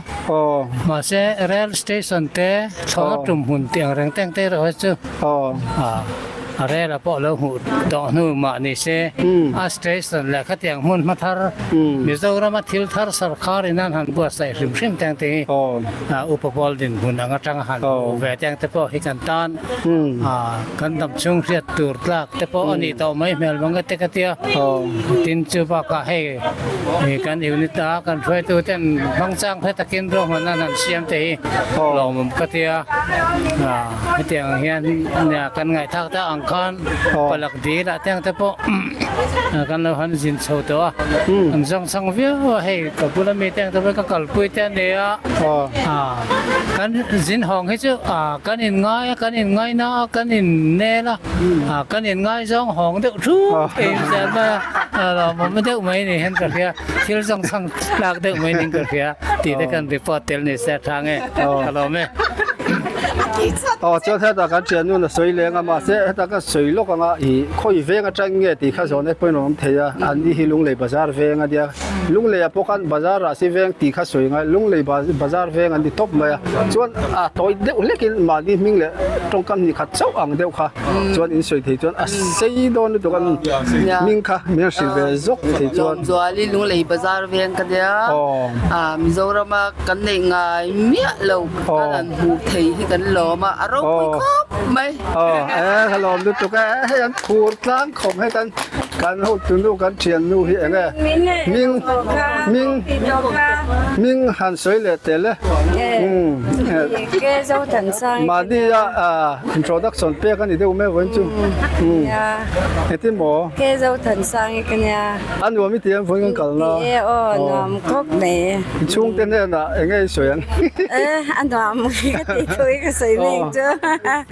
Mahse rail station te thlawhna tum hmun tih ang reng teng te erawh hi chu a rel a pawh lo hmuh tawh hnu mah ni se a station leh khatiang hmun hma thar Mizorama thil thar sarkar in an han buatsaih hrim hrim teng te hi upa pawl dinhmun ang atanga han hmuh ve teng te pawh hi kan tan kan dam chhung hriat tur tlak te pawh a nih tawh mai hmel mang e te ka tia tin chu bakah hei kan unit a kan hruaitu ten hmang chang hre takin ruahman an han siam te hi lawmawm ka tia. Hetiang ang hian kan ngaihthak tak ang khan palak dil ah te ang te pawh kan lo han zin chho tawh a, an zawng chhang viau a hei ka bula mi te ang te pawh ka kalpui te a ni a, kan zin hawng hi chu kan in ngai a kan in ngaina a kan in nel a kan in ngaizawng hawng deuh thup in zel mai a lawmawm deuh mai ni hian ka hria thil zawng chhang tlak deuh mai niin ka hria tih te kan report tel ni se a tha nge ka lawm e. Aw chuan hetah kan thiannu na sawi leng a mahse hetah ka sawi lawk anga ih khawi veng atang nge tih kha zawn e pawhin a awm thei a an ni hi Lunglei bazar veng a nia Lunglei ah pawh khan bazar ah si veng tih kha sawi ngai Lunglei bazar veng an ti tawp mai a chuan a tawi deuh hlek in mahni hming leh tawngkam hnih khat chauh ang deuh kha chuan in sawi thei chuan a sei dawn lutuk a hming kha min hrilh ve zawk thei chuan. Lawmzuali Lunglei bazar veng ka nia Mizorama kan neih ngai miah lo kan han hmuh thei hi kan lawm a a ropui khawp mai. Aw e ka lawm lutuk e hei an khur tlang khawm hei kan kan hotu nu kan thian nu hi eng e hming hming hming han sawi leh tel e mahni a introduction pek a ni deuh mai vawiin chu engtin maw. A nuam i ti em vawiin kan kalna. Ti e aw nuam khawp mai. I chhungte hnenah eng nge i sawi ang? E a nuam ka tih thu hi ka sawi mek chu.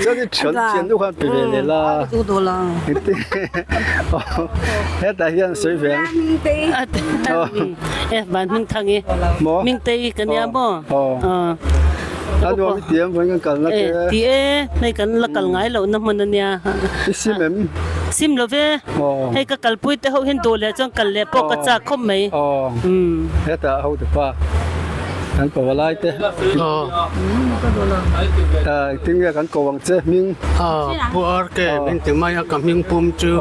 Chuan i thian thian nu khan pe ve leh la. Hetah hian sawi ve ang. E van hming thang i. Maw? Hming tei ka nia maw? Aw. A nuam i ti em vawiin kan kalna te. Ti e hei kan la kal ngai lohna hmun a nia. I sim em? Sim lo ve. Hei ka kalpui te ho hian duh leh chuan kal leh pawh ka chak khawp mai. Hetah hotu pa kan ko valai te. Engtin nge kan ko ang che hming? Pu RK min ti mai a ka hming pum chu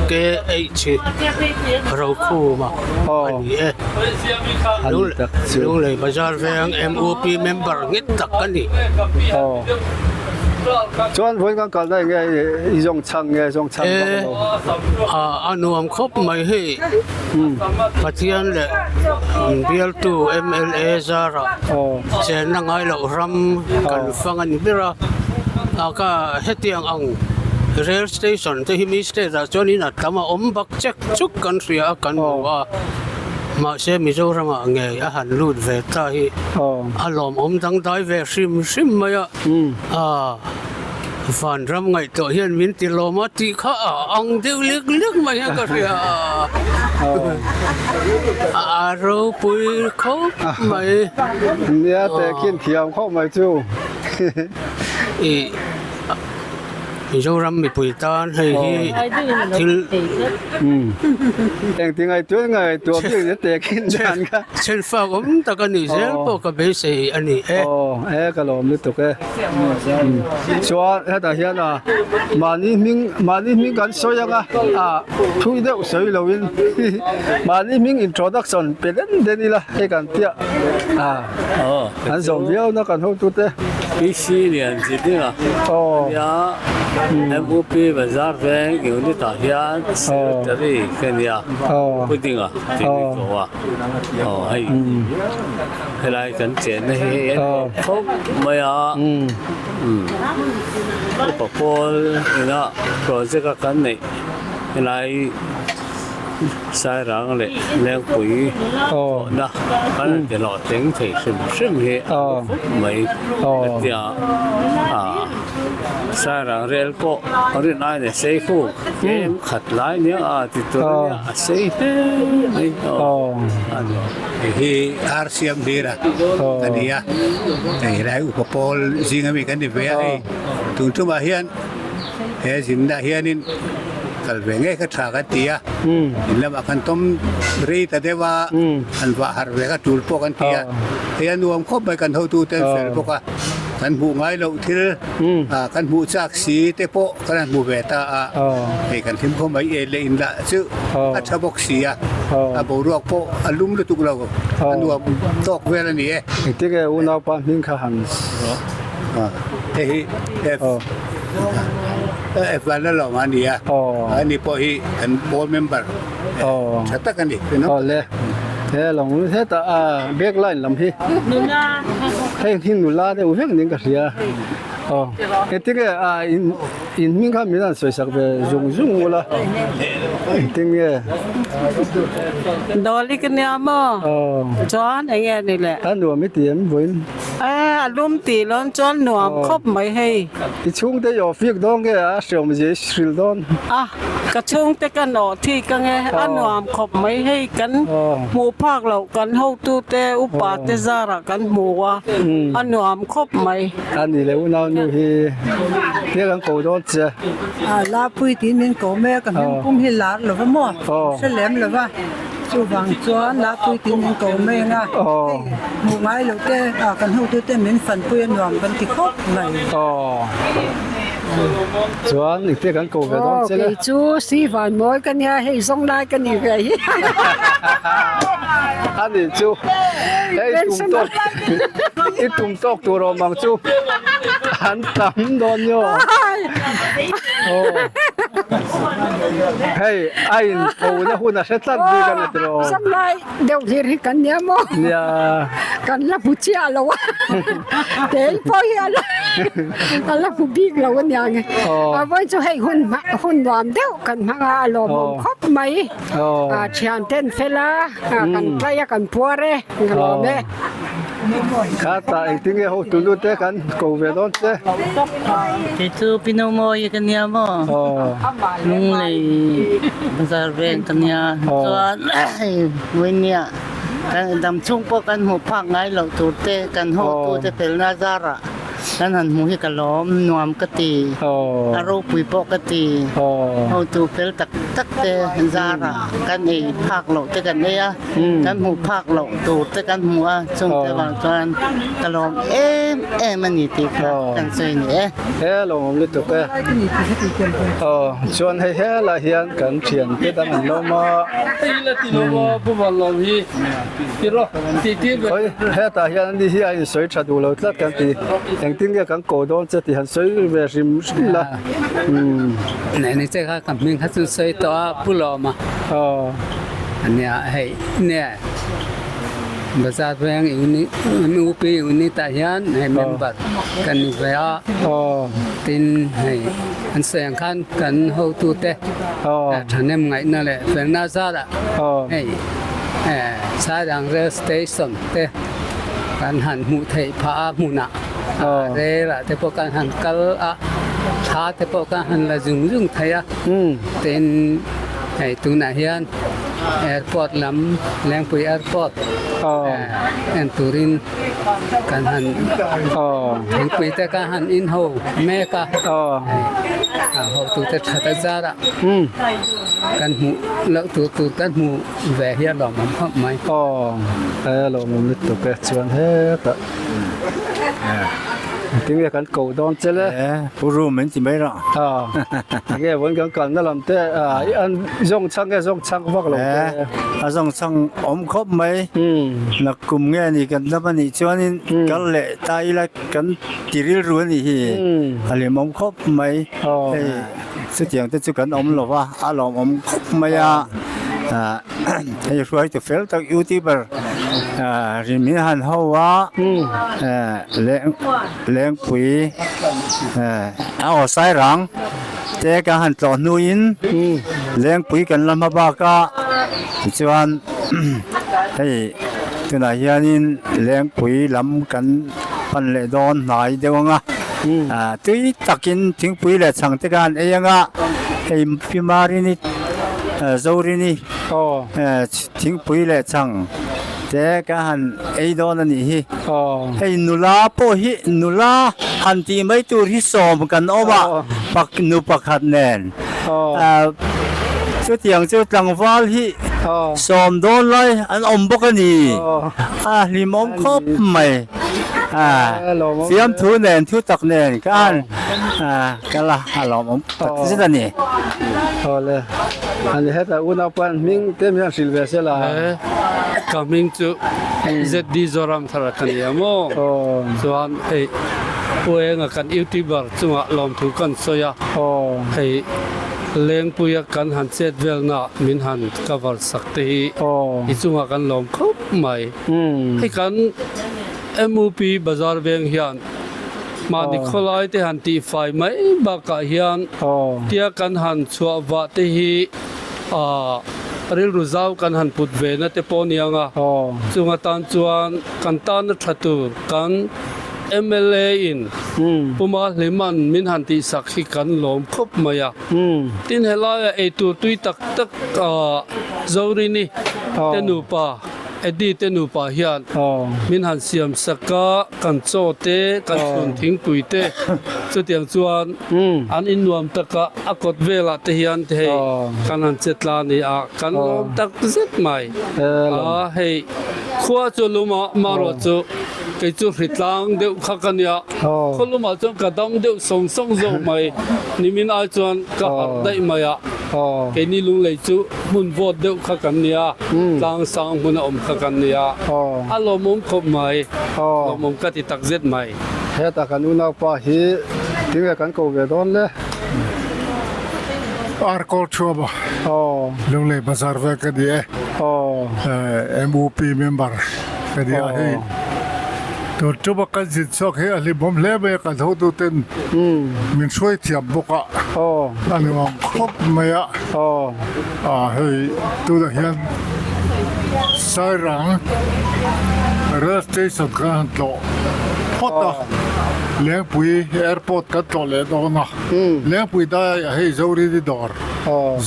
KH Rokhuma a ni e. Lunglei Bazar veng MUP member nghet tak ka ni. Chuan vawiin kan kalna eng nge i zawng chhang nge zawng chhang vak lo? A nuam khawp mai hei Pathian leh bialtu mla zara chenna ngai loh ram kan fang a ni ber a, ka hetiang ang rail station te hi mi state ah chuan in a tam a awm bak chek chuk kan hria a kan hmu a. Mahse Mizoramah ngei a han lut ve ta hi a lawmawm dangdai ve hrim hrim mai a. Vanram ngaihtuah hian min ti lawm a tih kha a ang deuh lek lek mai hian ka hria a, a ropui khawp mai. Nia tehkhin thiam khawp mai chu. Ih Mizoram mipui tan hei hi thil Engti ngaihtuah ngaihtuah bik ni tehkhin dan kha. Chhenfak awm tak a nih zel pawh ka beisei a ni e. Aw e ka lawm lutuk e. Chuan hetah hian a mahni hming mahni hming kan sawi ang a ah thui deuh sawi loin mahni hming introduction pe den den ila hei kan tia ah an zawm viau na kan hotute. PC lian chi ding a nia MUP bazar veng unit ah hian secretary ka nia Pu Dinga tih ni ko a aw hei. Helai kan chenna hi hei en khawp khawp mai a, upa pawl ina project a kan neih helai Sairang leh Lengpui thawhna kan han ti hlawh tling thei hrim hrim hi a ni khawp mai ka ti a, Sairang rel pawh rin aiin a sei khu tlem khat lai nia a ti tur a nia a sei hle mai a ni. Hei hi ar siam hlir a ka ni a, hei helai upa pawl zing ami kan ni ve a hei tun tumah hian he zinna hianin kal ve ngei kha tha kan ti a, in lamah kan tawm rei ta deuh a, han vah harh ve kha tul pawh kan ti a, hei a nuam khawp mai kan hotute an fel bawk a, kan hmuh ngai loh thil kan hmuh chak si te pawh kan han hmu ve ta a, hei kan hlim khawm mai en leh in lah chu a tha bawk si a, a boruak pawh a lum lutuk lo, a nuam tawk vel a ni e. Engtin nge unaupa hming kha han Hei hi F F Vanlalawm a ni a, ani pawh hi kan board member tha tak a ni. Awle he lawng hetah a back line lam hi heng hi nula deuh vek niin ka hria. Aw engtin nge a in in hming kha min han sawi sak ve zung zung ula engtin nge. Dawli ka nia maw? Aw. Chuan eng nge ni le? A nuam i ti em vawiin? E a lum tih lawn chuan nuam khawp mai hei. I chhungte i awh fik dawn nge a hreawm zia i hrilh dawn? A. Ka chhungte ka nawh thik ange, a nuam khawp mai hei kan hmuh phak loh kan hotute upa te zarah kan hmu a, a nuam khawp mai. A ni leh unau nu hi hliah kan ko dawn che. A Lapui tiin min ko mek a, hming pum hi lar lo va maw, hre lem lo va, chuvang chuan Lapui tiin min ko mai anga, hei hmuh ngai loh te kan hotute min fanpui a nuam kan ti khawp mai. Chuan engtia kan ko ve dawn che le. Kei chu si van mawi ka nia hei zawng lai ka ni ve hi. A ni chu hei tum tawk i tum tawk tur awm ang chu an tam dawn nio. Hei a in ko na hun a hre tlat bik a ni tiraw. Zawng lai deuh hlir hi kan nia maw? Nia. Kan la hmu chiah lo a, kei pawh hi a la a la hmu bik lo a nia nge. A vawi chu hei hun hun nuam deuh kan hmang a, a lawmawm khawp mai. A thian ten fel a, kan tlai a kan puar e, ka lawm e. Kha tah engtin nge hotu nu te kan ko ve dawn che. Kei chu Pinomawi ka nia maw? Lunglei bazar veng ka nia. Chuan Vawimia kan dam chhung pawh kan hmuh phak ngai loh tur te kan hotu te felna zarah kan han hmuh hi ka lawm nuam ka ti a ropui pawh ka ti hotu fel tak tak te zarah kan ei phak loh te kan ei a kan hmuh phak loh tur te kan hmu a chung te vang chuan ka lawm em em a ni tih kha kan sawi ni e. He lawmawm lutuk e. Aw chuan hei helai hian kan thian te dang an lawm a. Khawi hetah hian ani hi a insawi tha duh lo tlat kan ti engtin nge kan ko dawn che tih han sawi ve hrim hrim la. Ni che kha ka hming kha chu sawi tawh a Pu Lawma. Aw. Nia hei nge Bazar veng unit MUP unit ah hian hei member kan ni ve a tin hei an sawi ang khan kan hotute thahnem ngaihna leh felna zarah hei Sairang rail station te kan han hmuh theih phah a hmunah rel ah te pawh kan han kal a. Thla te pawh kan han la zung zung thei a, tin hei tunah hian airport lam Lengpui airport en turin kan han thingpui te kan han in ho mek a, hei hotute that a zarah kan hmuh loh tur tur kan hmu ve hi a lawmawm khawp mai. Aw, a lawmawm lutuk e chuan hetah. Tinge kan ko dawn che le. Pu Rum min ti mai rah. Tinge vawiin kan kalna lam te an zawng chhang nge zawng chhang vak lo te. A zawng chhang awm khawp mai. Nakkum nge ni kan dam a nih chuanin kal leh ta ila kan ti rilru a nih hi. A hlimawm khawp mai. Hei chutiang te chu kan awm lo va, a lawmawm khawp mai a. Hei hruaitu fel tak youtuber rin min han ho a Lengpui a aw Sairang te kan han tlawh hnuin Lengpui kan la hma bak a tichuan hei tunah hianin Lengpui lam kan pan leh dawn hnai deuh ang a tui takin thingpui leh chhang te khan ei ang a hei Pimarini Zorini thingpui leh chhang te ka han ei dawn a nih hi. Hei nula pawh hi nula han tih mai tur hi sawm kan awm a pak nu pakhat nen chutiang chu tlangval hi sawm dawn lai an awm bawk a ni a hlimawm khawp mai fiamthu nen thu tak nen khan kal a a lawmawm tak zet a ni. Awle ani hetah unaupa hming te hian hrilh ve se la. Ka hming chu ZD Zoramthara ka ni a maw? Chuan hei Pu Enga kan YouTuber chungah lawmthu kan sawi a, hei Lengpuia kan han chet velna min han cover sak te hi i chungah kan lawm khawp mai. Hei kan MUP Bazar veng hian mahni khawlai te han tihfai mai bakah hian tia kan han chhuah vah te hi Rilru zau kan han put ve na te pawh nia nga, chung atan chuan kan tana tha tur kan mla in Puma Hliman min han tihsak hi kan lawm khawp mai a. Tin helaia eitur tui tak tak Zorini te nupa Eddie te nupa hian min han siam sak a, kan chaw te, kan chhun thingpui te chutiang chuan an innuam tak a, a kawt velah te hian te hei kan han che tla a ni a, kan lawm tak zet mai a, hei khua chu lum a, marawh chu kei chu hritlang deuh kha ka nia, khaw lumah chuan ka dam deuh sawng sawng zawk mai, nimin ai chuan ka harh daih mai a, keini lunglei chu. Hmun vawt deuh kha kan nia, tlang sang hmun a awm kha kan nia, a lawmawm khawp mai, lawmawm ka ti tak zet mai. Hetah kan unaupa hi tinge kan ko ve dawn le? Arkawl Thuama, Lunglei Bazar vel ka ni e, MUP member ka ni a hei. Tun tuma kan zin chhuak hi a hlimawm hle mai a, kan hotuten min hruai thiam bawk a, a nuam khawp mai a, hei tunah hian Sairang Rail Station kan han tlawh phawt a, Lengpui Airport kan tlawh leh dawn a, Lengpui daiah hei Zorini dawr,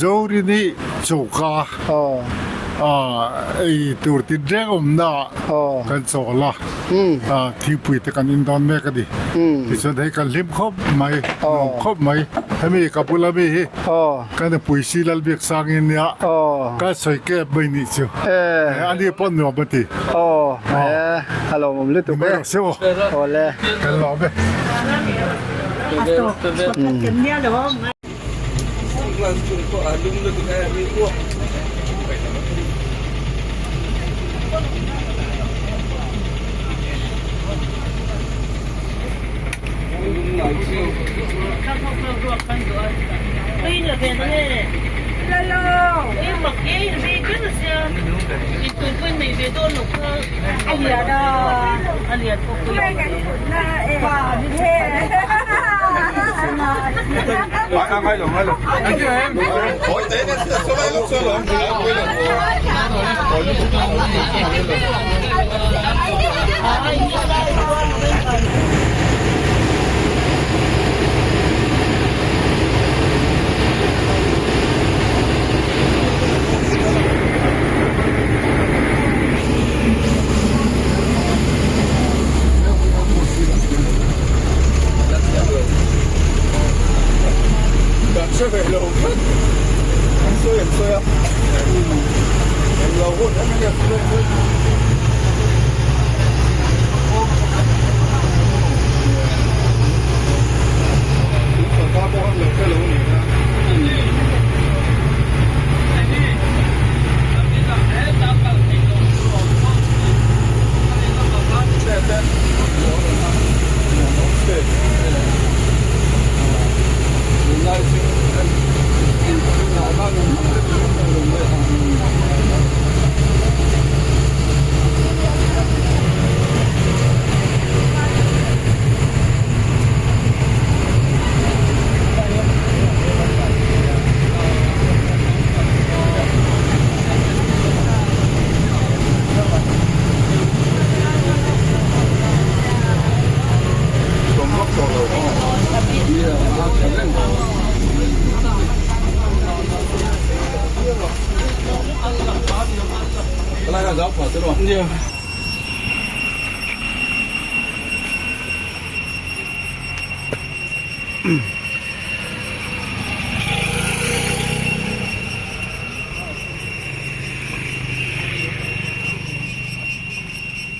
Zorini choka. Ei tur tinreng awmna kan chawl a, thingpui te kan in dawn mek a ni. Tichuan hei kan hlim khawp mai, nuam khawp mai. Hemi ka bula mi hi ka nupui si Lalbiak Sangin nia ka sawi kep mai nih chu. Ani pawh nuam a ti. A lawmawm lutuk e. Kan lawm e.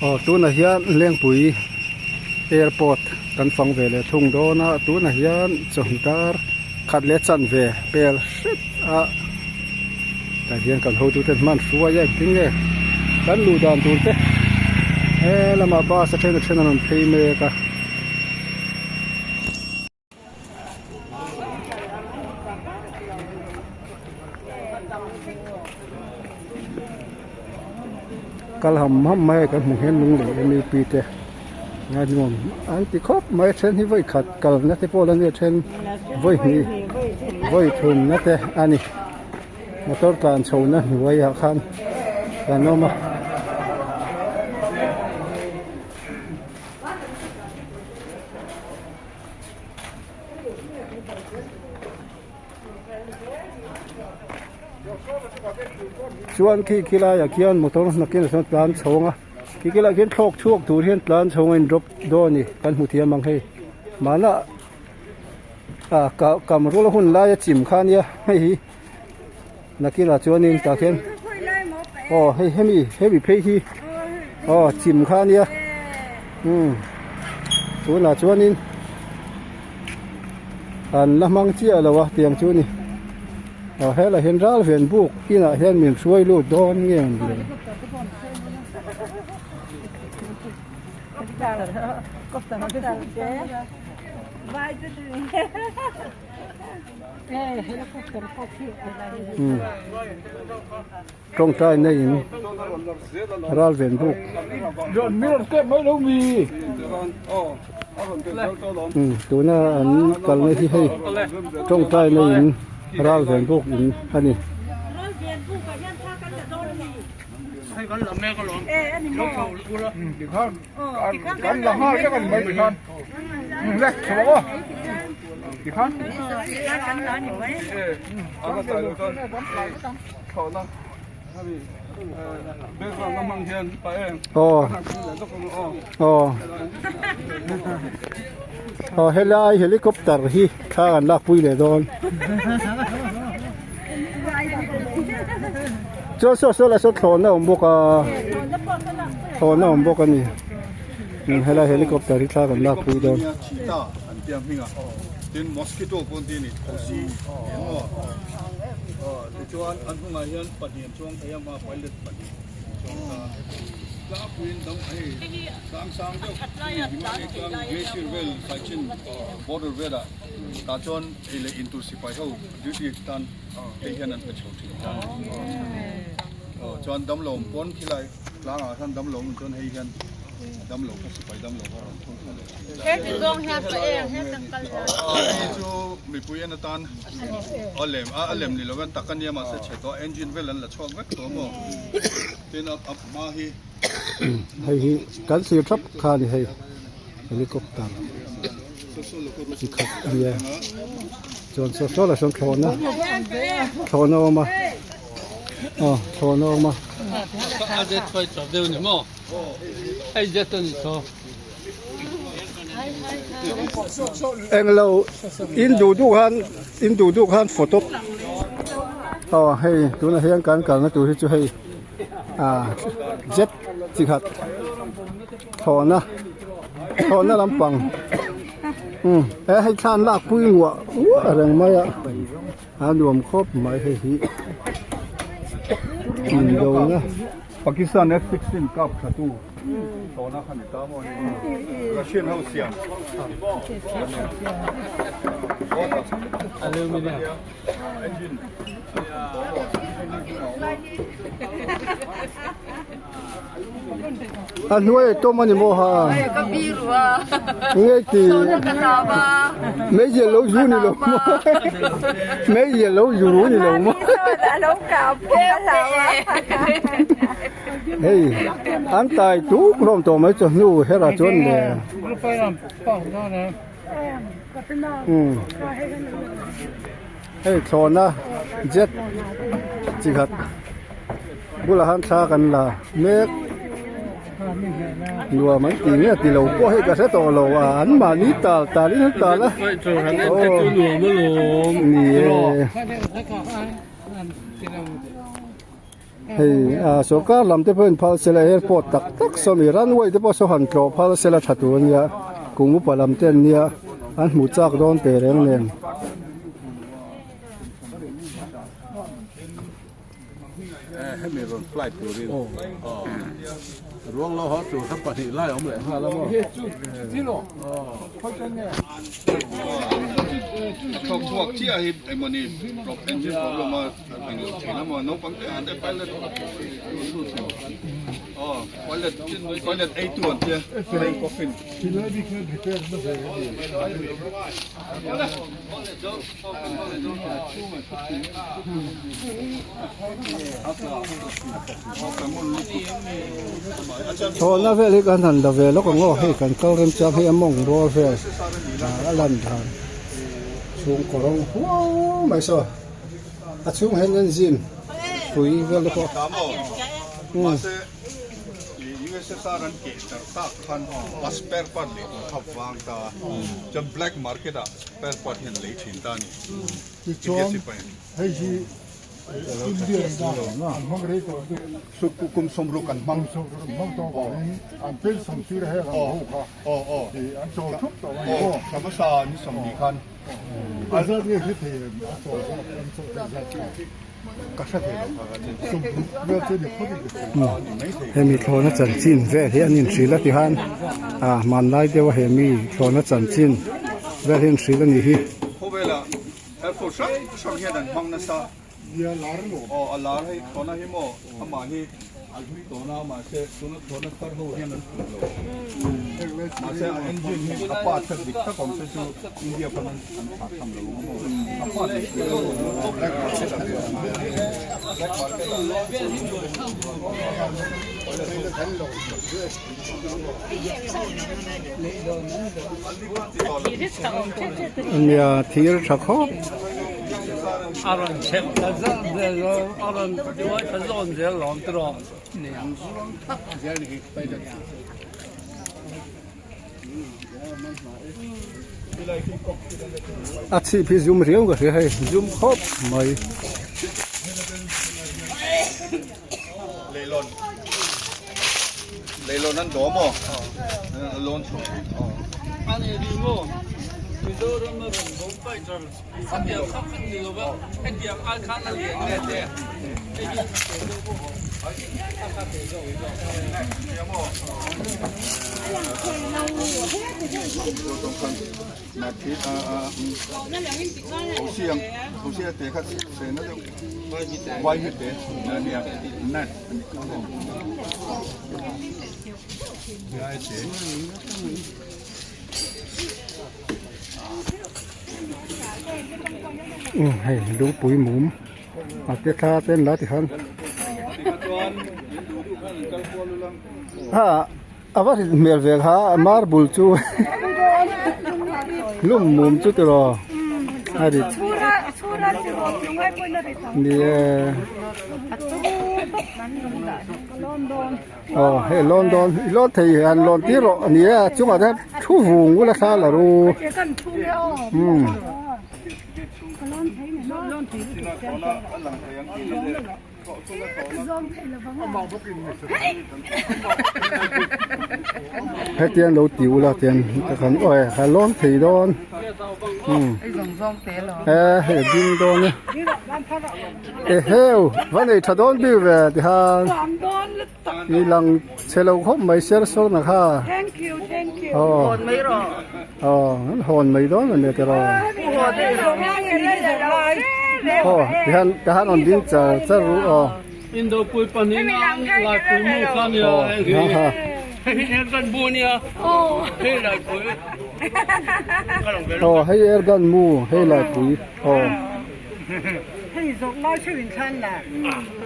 Aw tunah hian Lengpui airport kan fang ve leh thung dawn a tunah hian chawhnu dar khat leh chanve pel hret a tah hian kan hotute hman hruai a engtin nge kan luh dan tur te he lamah bus a then a then an rawn phei mek a. Kal ham ham mai a kan hmu hian lung leh M U P te ngaihnuam an ti khawp mai a then hi vawi khat kalna te pawh la nia then vawi hnih vawi thumna te a ni motor tlan chhohna hnuaiah khan kan awm a. Chuan khi khi laiah khian motor nakin ah sawn tlan chhawng a khi khi laiah khian thlawk chhuak tur hian tlan chhawng a in drop dawn a ni kan hmu thiam ang hei mahna ah kam rul a hun laia chim kha ania hei hi nakinah chuanin tah khian aw hei hemi hemi phei hi aw chim kha ania umm tunah chuanin an la hmang chiah lo a tiang chu ni aw helai hian ral ven buk inah hian min hruai lut dawn nge ang le. Tawngtai na in ral ven buk tuna an kalna hi hei tawngtai na in ral ven buk in a ni. Aw aw aw helai helicopter hi thla an lakpui leh dawn chuan saw saw lai sawn thlawhna a awm bawk a thlawhna a awm bawk a ni helai helicopter hi thla kan lakpui dawn. Tin mosquito pawh an ti a ni thosi emaw tichuan an hnungah hian pahnih an chuang thei a ma pilot pahnih an chuang ta tlangpuiin dang hei tlang sang deuh Himalaya tlang glacier vel Saichin border velah tah chuan ei leh in tur sipai ho duty tan hei hian an pe chho thin chuan damlo awm pawn khilai tlangah khan damlo awm chuan hei hian damlo kha sipai damlo kha rawn thung thla leh thin. He ti zawng hian pa eng he tak kal la. Hei chu mipui en atan a lem a lem ni lovin tak a nia mahse chhe tawh engine vel an la chhuak vek tawh maw tin a hma hi. Hei hi kan thlir thap kha a ni hei helicopter chi khat a nia chuan saw saw lah sawn thlawhna thlawhna a awm a aw thlawhna a awm a. A zet hruai chawp deuh ni maw? Hei zet a ni tho. Englo in duh duh khan in duh duh khan photo. Aw hei tunah hian kan kalna tur hi chu hei ah jet chi khat thlawhna thlawhna lampang umm he hei thla an lak pui nguah nguah reng mai a a nuam khawp mai hei hi indona. Pakistan F-16 kap tha tu thlawhna kha ni ta maw hei Russian ho siam engine. A hnuai a tawm a ni maw ha? Nge ti? Meizial lo zu ni lo maw? Meizial lo zu ru ni lo maw? Hei an tai tuk hlawm tawh mai chawhnu herah chuan le. Hei thlawhna jet chi khat bulah khan thla kan la mek nuam an ti nge ti lo pawh hei ka hre tawh lo a an mahni tal tal in an tal a aw ni e. Hei ah sorkar lam te pawhin phal sela airport tak tak saw mi runway te pawh saw han tlawh phal sela tha tur ania kum upa lam te an nia an hmuh chak dawn teh reng nen. Hemi rawn flight turin ruang lo haw tur kha pahnih lai awm leh nghal a maw. Thawk chhuak chiah hi engmawni engine problem a englo thin a maw naupang te te pilot aw pilot pilot eitu an tia flying coffin. Chhawlna vel hi kan han la ve lawk ang aw hei kan kal remchang hi a mawng rual vel a lan dan chhungkaw rawng huau mai saw a chhung hian an zim pui vel te pawh umm. USSR an keh tar tak khan a spare part lei tur kha vang ta chuan black market ah spare part hian lei thin ta a ni. Tichuan hei hi Indian dan an hmang rei tawh lutuk. Kum sawmruk an hmang. Kum sawmruk an hmang tawh avangin an pension tir a heng an ho kha an chawl thup tawh a ni maw. Thla hmasa ni 20 khan. A zat nge hre thei em a chawl zawk an chawl theih zat kha. Ka hre thei lo kha ka ti. 60 vel chu ni phawt in ka hria. Hemi thlawhna chanchin vel hi an inhrilh a tihan ah hmanlai deuha hemi thlawhna chanchin vel hi an hrilh a nih hi. Khawvela airport hrang hrang hian an hmang nasa. Nia lar alawm. Aw a lar hei thlawhna hi maw amah hi a hlui tawhna mahse tuna thlawhna thar ho hian an tluk lo. Mahse a engine hi a part kha dik tak awm se chu India pawn an thlah tham lo ang maw. A part dik tak awm black market ah black market ah. Nia thir tha khawp. A rawn chhep ta zan zel lo, a rawn tuai ta zawn zel lawm te rawh. A chhip hi zum riau ka hria hei, zum khawp mai. Leilawn Leilawn an dawm aw lawn chhuah A ni ri maw Mizoram a rawn bawm fighter a pian kha khan ni lova hetiang ai khan a lian nge te hei hi a te zawk aw a kha te zawk Hei lungpui mum a te thla te an la ti khan ha a va rit hmel ve kha marble chu lum mum chu tiraw a rit ni e. Aw hei lawn dawn i lawn thei han lawn tir rawh a ni a chungah te thu vung ula thla la ru umm. Hetiang lo ti ula tiang kan awi ka lawm thei dawn umm e hei a ding dawn e eheu va nei tha dawn bik ve tikhan i lang chhe lo khawp mai ser sawr na kha aw aw an hawn mai dawn a nia tiraw aw tihian tihian rawn ding char char ru aw. Indopui pahnihna laipui mu kha nia hei hi hei hi airgun mu ania hei laipui aw hei airgun mu hei laipui aw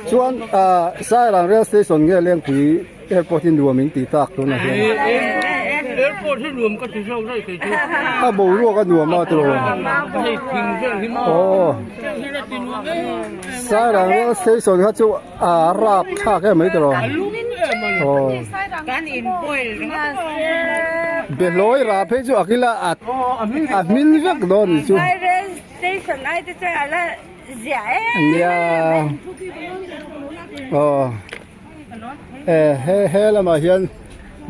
chuan ah Sairang rail station nge Lengpui airport hi nuam in tih tak tunah hian airport hi nuam ka ti zawk daih kei chu a boruak a nuam a tiraw hei thing vel hi maw aw heng hi a ti nuam em Sairang rail station kha chu a rap thlak em mai tiraw aw Behlawi rah phei chu a kila a a hmin vek dawn ni chu nia aw. Eh he he lamah hian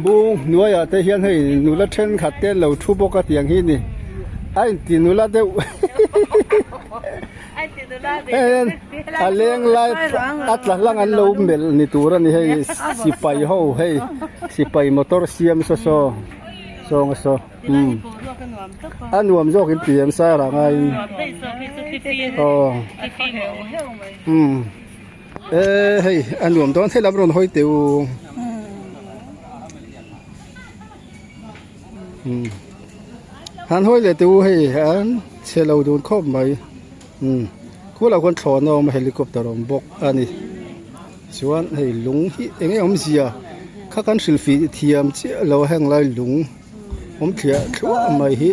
bung hnuaiah te hian hei nula thenkhat te an lo thu bawk a tiang hi ni a inti nula deuh hei hian a leng lai a tla hlang an lo melh ni tur a ni hei sipai ho hei sipai motor siam saw saw sawng a saw umm a nuam zawk in ti em sir ah ngaiin aw umm. E hei a nuam dawn thei lam rawn hawi teh u umm han hawi leh teh u hei an chhe lo dun khawp mai umm khulah khuan thlawhna a awm a helicopter a awm bawk a ni chuan hei lung hi eng nge awmzia kha kan hrilhfih thiam chiah lo a heng lai lung awm thliah thluah mai hi.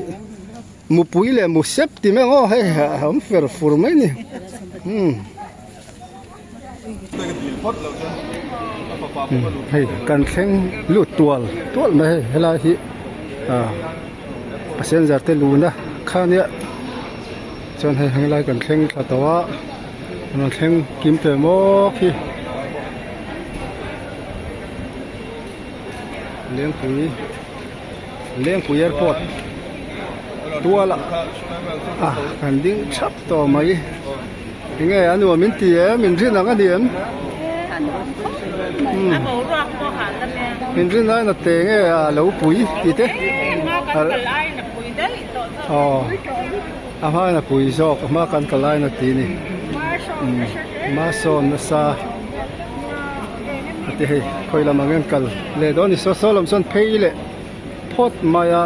Mupui leh mu sep ti mai ang aw hei a awm fer fur mai a ni umm hei kan thleng lut tual tual mai hei helai hi ah passenger te luna kha nia chuan hei helai kan thleng thla tawh a rawn thleng kim teh maw khi Lengpui. Lengpui airport tual ah kan ding thap tawh mai enge a nuam in ti em in rin ang a ni em in rin aina te nge a lo pui tih te aw a hmain a pui zawk a hma kan kal aina ti a ni hmasawn nasa a ti hei khawi lam ang hian kal leh dawn ni saw saw lam chuan phei leh phawt mai a.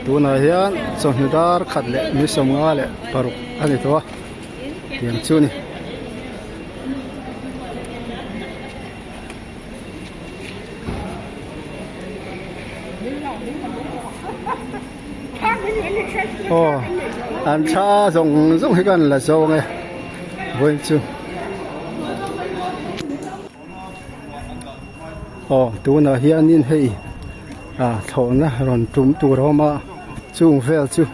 Tunah hian chawhnu dar khat leh ni 56 a ni tawh a tiang chu a ni. Aw an tha zawng zawng hi kan la zawng e vawiin chu aw tunah hianin hei ah thlawhna rawn tum tur a awm a chung vel chu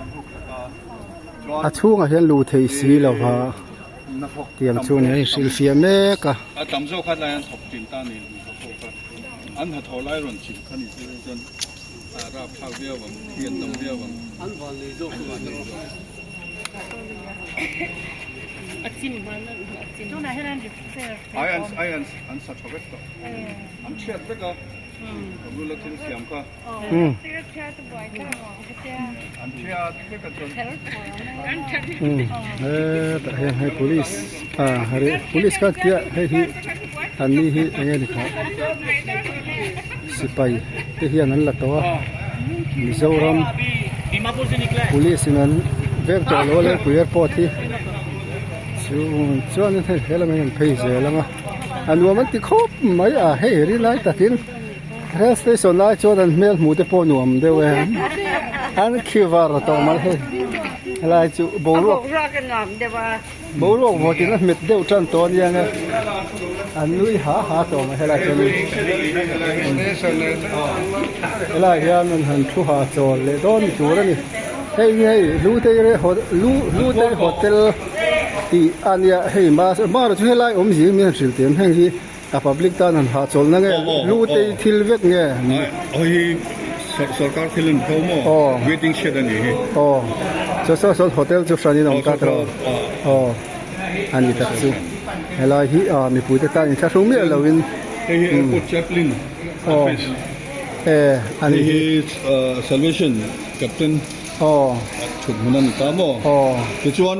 a chhungah hian luh theih si lo va. Tiang chu ni a inhrilhfiah mek a. A tam zawk kha lai an thawk thin ta ni hnathawk ho kha an hnathawh lai rawn chhim kha ni chu chuan a rap thlak viau ang hi an tam viau ang an van nei zawk an van nei zawk a chim hman a chim tunah hian an repair ai an ai an an sa tha vek tawh an chhiat vek a a bula thil siam kha Hetah hian hei police ah police kha tia hei hi an ni hi eng nge ni khawh sipai te hian an la tawh a Mizoram police in an veng tawh lo a Lengpui airport hi chu chuanin hei he lamah hian an phei zel ang a a nuam an ti khawp mai a hei ri lai takin. Rail station lai chuan an hmel hmuh te pawh nuam deuh e an khi var tawh mai hei helai chu boruak boruak a nuam deuh a boruak vawt in a hmet deuh tan tawh ania nge. An nui ha ha tawh mai helai chuan helai hian an han thu ha chawl leh dawn ni tur a ni. Hei hi hei Hlutei re Hlutei hotel tih a nia hei mahse chu helai awmzia hi min han hrilh teh heng hi A public tan han hahchawlhna nge Hlutei thil vek nge? Hei hi sorkar thil a ni tho maw? Waiting shed a nih hi. Aw, chu saw sawn hotel chu hranin a awm ta tawh. Aw, a ni tak chu. Helai hi mipuite tan inthlahrung miah loin. Hei hi airport chaplain office. E, a ni hi. Hei hi salvation captain. Aw. Thut hmun a ni ta maw? Aw. Tichuan.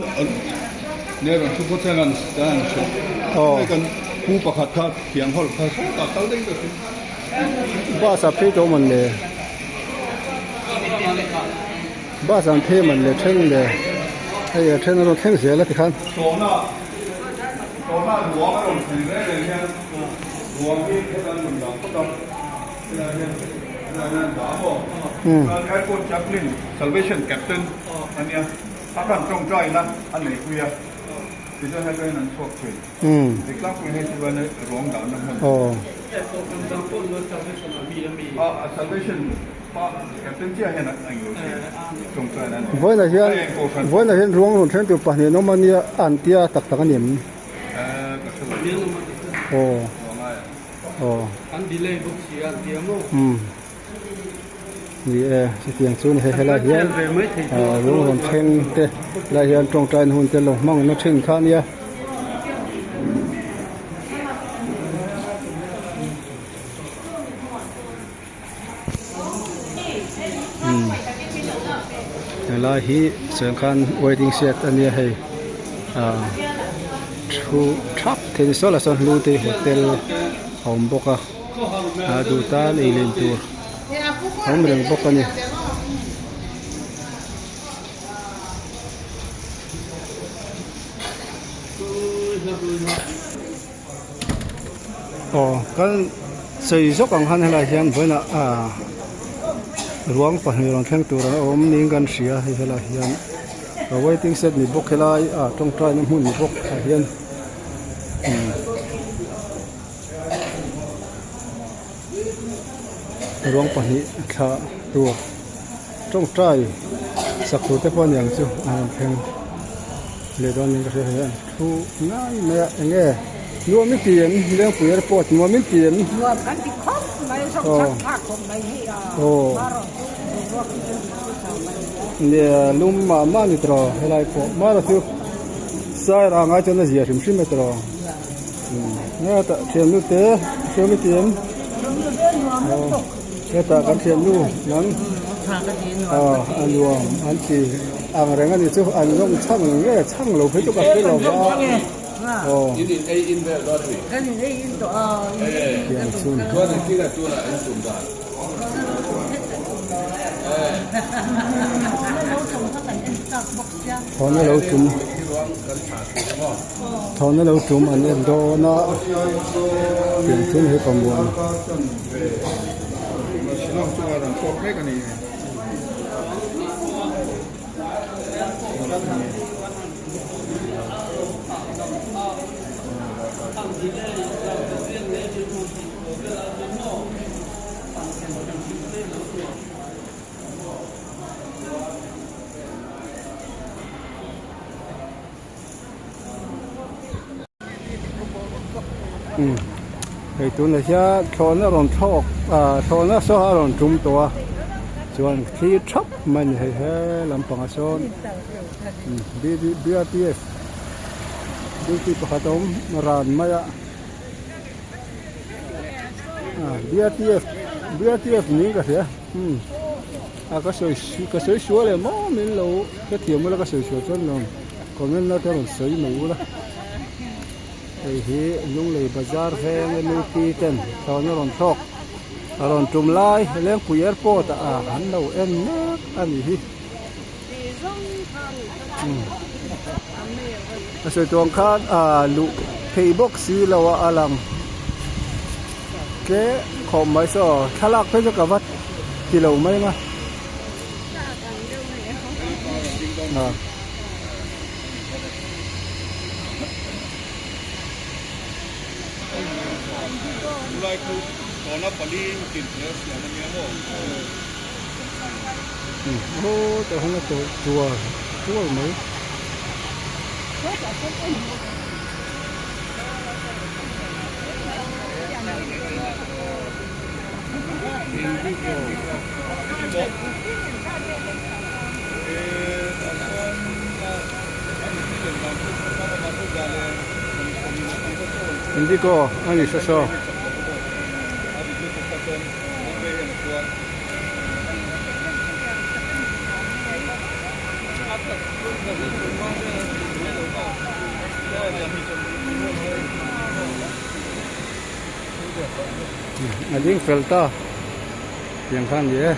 Nia rawn thu phawt hian an kan han hrilh. Aw. Hei kan pu pakhat kha thiang hawlh kha sawtah kal daih ka hrilh. Bus ah phei tawh man le. Bus an phei man le then le. Hei a then a rawn thleng zel a tikhan. Tawna tawna ruang a rawn thleng reng reng hian ruang hi hetan rawn dah phawt a. Helai hian helai hian an dah a maw. Chuan airport chaplain salvation captain a nia. A kan tawngtaina a neipui a, tichuan heta hian an chhuak thin. Dik tlangpui hei chu chuan ruang dahna hmun. A salvation pa captain chiah hian a englo thin tawngtaina a nei. Vawiinah hian vawiinah hian ruang rawn thleng tur pahnih an awm a nia an tia tak tak a ni em? Ka hre lo. Aw. Aw. An delay bawk si a an tia maw? Ni e, chutiang chu ni hei helai hian lung rawn thleng te helai hian tawngtaina hun te lo hmang na thin kha ania. Helai hi chuan khan wedding set ania hei ah thu thap thei ni saw lah sawn hlute hotel a awm bawk a. A duh tan ei len tur a awm reng bawk a ni. Aw kan sawi zawk ang khan helai hian vawiinah ah ruang pahnih rawn thleng tur an awm niin kan hria hei helai hian a waiting shed ni bawk helai ah tawngtaina hmun ni bawk ah hian umm. Ruang pahnih thlah tur tawngtai sak tur te pawh a niang chu a rawn thleng leh dawn niin ka hria hei an thu ngai mai a eng nge nuam i ti em Lengpui airport nuam i ti em Nuam kan ti khawp mai zawng chak thlak khawp mai hi a maraw chu boruak hi chu dik chu tha mai nia lum mah mah a ni tawh helai pawh maraw chu sairang ai chuan a zia hrim hrim a tawh. Hetah thiannu te thiannu ti em hetah kan thiannu nang a nuam an ti ang reng a ni chu an zawng chhang nge chhang lo phei chu ka hre lo va aw tiang chhun. Thawhna lo tum thawhna lo tum an en dawn a tiang thil hi ka muan. Hei tunah hian thlawhna rawn thlawk ah thlawhna saw a rawn tum tawh a chuan thli thap mai a ni hei he lampangah sawn B_R_T_S duty pakhat a awm ran mai a ah B_R_T_F B_R_T_F niin ka hria umm a ka sawi ka sawi sual em maw min lo hrethiam ula ka sawi sual chuan lo comment na te rawn sawi mai ula hei hi Lunglei bazar veng M_L_P ten thlawhna rawn thlawk a rawn tum lai Lengpui airport ah an lo en mek a nih hi a sawi tuang khan ah luh theih bawk si lo a a lang tle khawp mai saw thlalak phei chu ka va ti lo mai ang a ah. Khulai khu tawna pali tin hle a siam a nia maw? Aw tah hian a tawh tuar tuar mai. Indigo a ni saw saw. A ding fel ta tiang khan ni e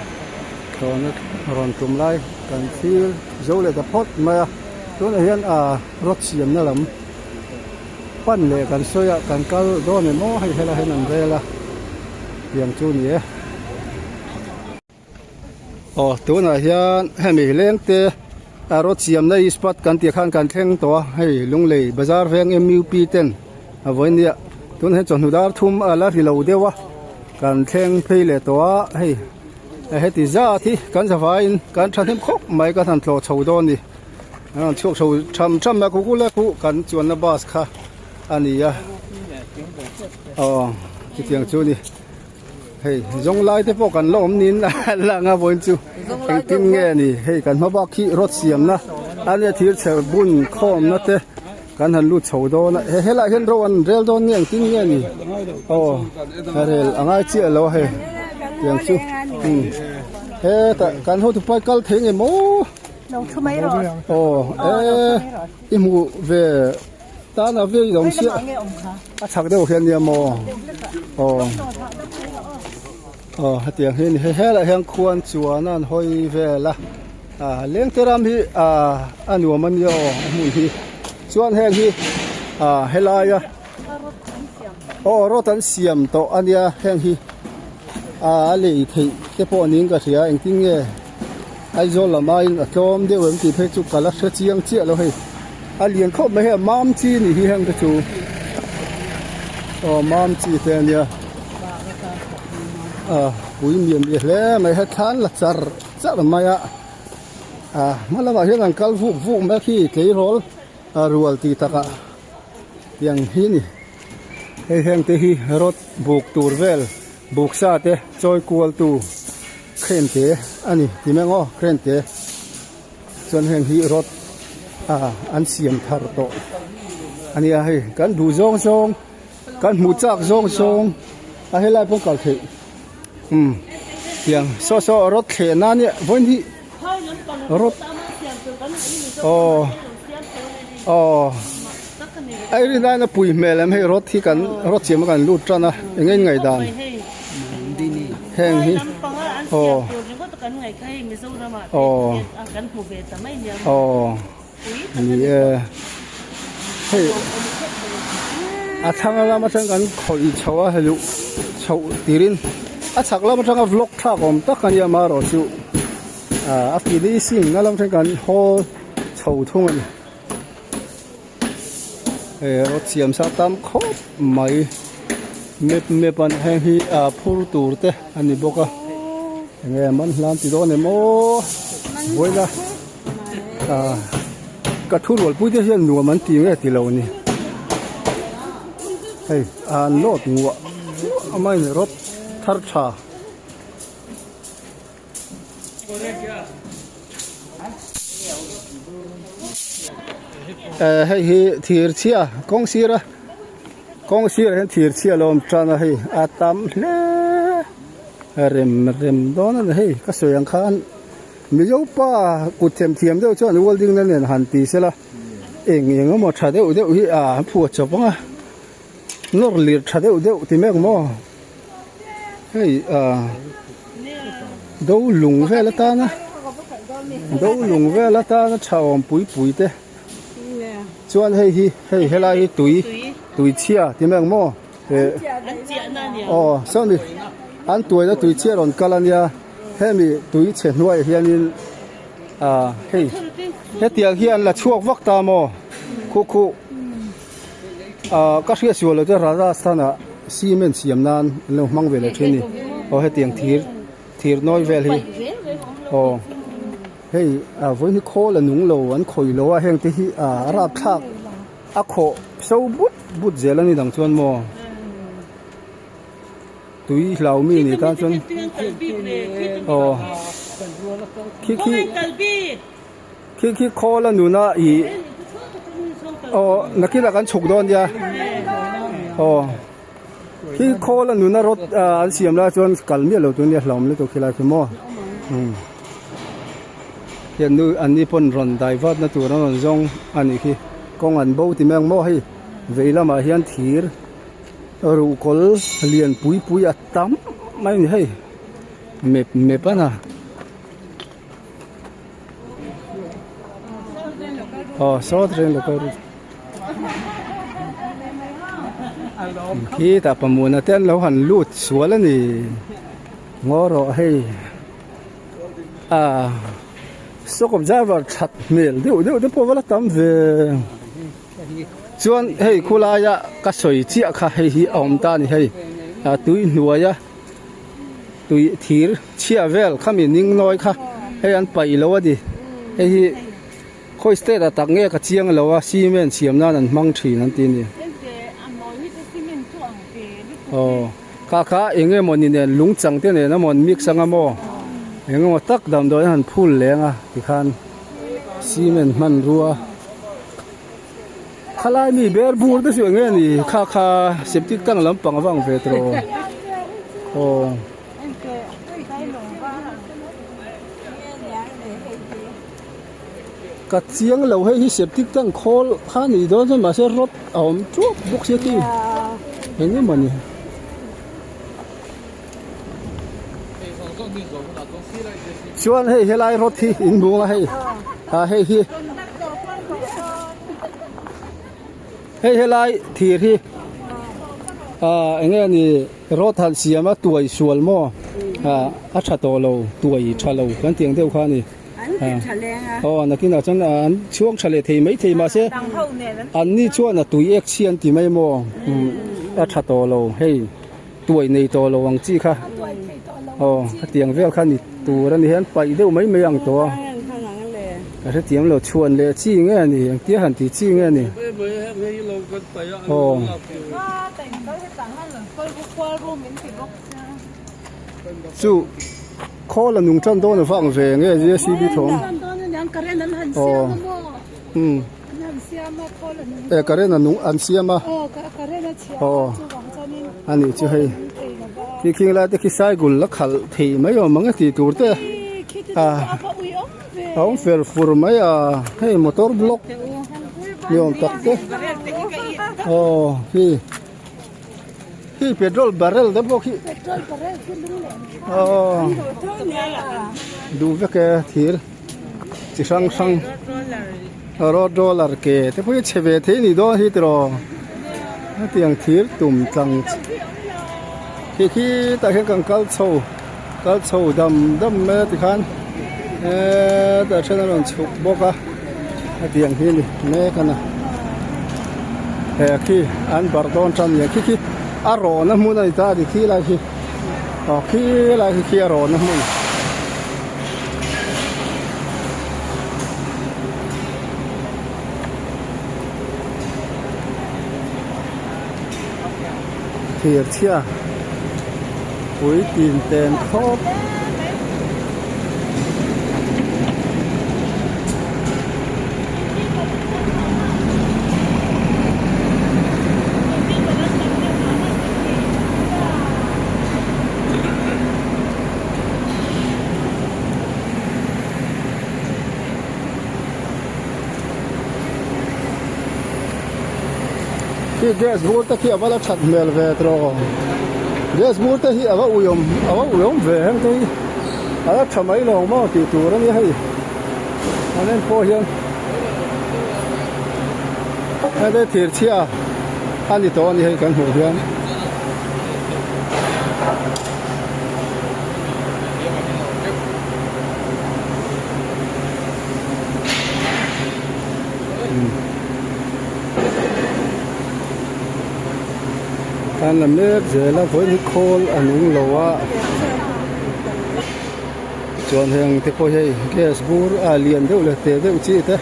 tawna rawn tum lai kan thlir zo leh ta phawt mai a tunah hian ah rod siamna lam pan leh kan sawi a kan kal dawn em aw hei helai hian an rel a tiang chu ni e. Aw tunah hian hemi leng te a rod siamna ispat kan tih khan kan thleng tawh a hei Lunglei bazar veng M U P ten a vawi nia tunah hian chawhnu dar thum a la ri lo deuh a kan thleng phei leh tawh a hei heti zat hi kan zavaiin kan thahnem khawp mai kan han tlawh chho dawn a ni an rawn chhuak chho tham tham mai a kukula khu kan chuanna bus kha a ni a aw chutiang chu a ni. Hei zawng lai te pawh kan la awm niin a lang a vawiin chu engtin nge ni hei kan hma bak hi rod siamna a nia thir chher bun khawmna te kan han lut chho dawn a he helaiah hian ro an rel dawn nge engtin nge ni aw a rel a ngai chiah lo a hei tiang chu umm hetah kan hotu pai kal thei nge maw aw e i hmuh ve. Tan a vei awm chiah a chhak deuh hian nia maw aw aw hetiang hi a ni hei helaiah hian khuan chuan a an hawi vel a ah lengte ram hi ah a nuam a nia aw a hmun hi chuan heng hi ah helaia aw rawt an siam tawh a nia heng hi ah a lei theih te pawh niin ka hria engtin nge. Aizawl lam aiin a tlawm deuh em tih phei chu ka la hre chiang chiah lo hei a lian khawp mai hei a mam chi a nih hi heng te chu aw mam chi te a nia a pui miah miah hle mai hei thlan la char char mai a a hma lamah hian an kal vuk vuk mai khi tleirawl a rual tih takah tiang hi a ni hei heng te hi rod buk tur vel buk sa te chawi kual tu. Crane te a ni ti mai ang aw crane te chuan heng hi rod ah an siam thar tawh a nia hei kan duh zawng zawng kan hmuh chak zawng zawng a helai pawh kal theih umm tiang saw saw rod thleh na nia vawiin hi rod aw aw a rin aiin a pui hmel em hei rod hi kan rod siam a kan lut tan a eng nge ngaihdan. Heng hi aw aw aw ni e hei a thlang lam atang kan khawih chho a hei luh chhoh tirin a chhak lam atanga vlog thlak awm tak a nia amaherawh chu ah a finishing na lam atang kan hawl chho thung a ni. Hei rod siam sa tam khawp mai map map an heng hi ah phur tur te a ni bawk a enge man hlan ti dawn em aw vawiina ah ka thu rualpui te hian nuam an ti nge ti lo ni hei an load nguah nguah mai a ni rod thar tha. Eh hei hi thir chhia kawng sira kawng sirah hian thir chhia lo awm tan a hei a tam hle rem rem dawn a ni hei ka sawi ang khan mizo pa kut them thiam deuh chuan welding na nen han ti sela eng eng emaw tha deuh deuh hi a phuah chawp ang a nawr lir tha deuh deuh ti mek maw. Hei ah do lung vel atana do lung vel atana tha awm pui pui te chuan hei hi hei helai hi tui tui chhia ti mai ang maw eh aw sawmi an tuaina tui chhia rawn kal ania hemi tui chhe hnuaiah hianin ah hei hetiang hi an la chhuak vak ta maw khu khu ah ka hriat sual lo chu Rajasthan ah. cement siam nan an lo hmang ve leh thin a ni aw hetiang thir thir nawi vel hi aw hei ah vawiin hi khawl a nung lo an khawih lo a heng te hi ah a rapthlak a khawh so but but zel a ni dang chuan maw. Tui hlau mi ni tan chuan aw khi khi khi khi khawl a nuna ih aw nakinah kan chhuk dawn nia aw khi khawl a nuna rawt an siam lai chuan kal miah lo tur nia hlauhawm lutuk khilai khi maw umm hian nu an ni pawn rawn dai vat na tur an rawn zawng a nih khi kawng an bo ti mai ang maw hei vei lamah hian thir. Ruhkawl lian pui pui a tam mai a ni hei mep mep a na aw saw train lo kal khitah pamuna te an lo han lut sual a ni ngaw rawh hei a stock observer that hmel deuh deuh te pawh va la tam ve. Chuan hei khulaia ka sawi chiah kha hei hi a awm ta a ni hei ah tui hnuaia tui thir chhia vel khami ning nawi kha hei an paih lo a ni hei hi khawi state ah tak nge ka chiang lo a cement siam nan an hmang thin an ti a ni aw kha kha eng emaw ni nen lung chang te nen amaw an mix anga maw eng emaw tak damdawi an han phul leng a tikhan cement hmanrua. Khalai mi ber bur te chu eng nge ni kha kha septic tank lampang a vang ve tawh aw ka chiang lo hei hi septic tank khawl kha ni dawn chuan mahse rod a awm ṭuak bawk sia khi eng nge mawni. Chuan hei helai rod hi in hmu a hei ah hei hi hei helai thir hi ah eng nge ni rod han siam a tuai sual maw ah a tha tawh lo tuai tha lo kan tih ang deuh kha a ni aw nakinah chuan an chhuang tha leh thei maithei mahse an ni chuan a tui ek chhi an ti mai maw a tha tawh lo hei. Tuai nei tawh lo ang chi kha aw hetiang vel kha ni tur a ni hian paih deuh mai mai ang tawh a ka hrethiam lo chhuan leh chi nge a ni engtia han tih chi nge a ni aw chu khawl a nung tan dawn a vang ve nge JCB thawm aw umm. E current a nung an siam a aw a nih chu hei khi khing lai te khi cycle la khalh theih mai awm ang e tih tur te a a awm fer fur mai a hei motor block ni awm tak te aw khi khi petrol barrel te pawh khi aw duh vek e thir. chi hrang hrang road roller ke te pawh hi chhe ve thei a nih dawn hi tiraw hetiang thir tum tlang khi khi tah hian kan kal chho kal chho dam dam mai a tikhan eee tah then a rawn chhuk bawk a hetiang hi a ni mek a na he khi an barh dawn tan nia khi khi a rawhna hmun a ni ta a ni khi lai khi aw khi lai khi khi a rawhna hmun. Thir chhia pui tin ten khawp. Khi gas bur te khi a va la that hmel ve tawh gas bur te hi a va ui awm a va ui awm ve heng te hi a la tha mai lo maw tih tur a nia hei an en pawh hian heng te thir chhia a ni tawh a ni hei kan hmuh hian. An la mek zel a vawiin hi khawl a nung lo a chuan heng te pawh hi hei gas bur a lian deuh leh te deuh chi te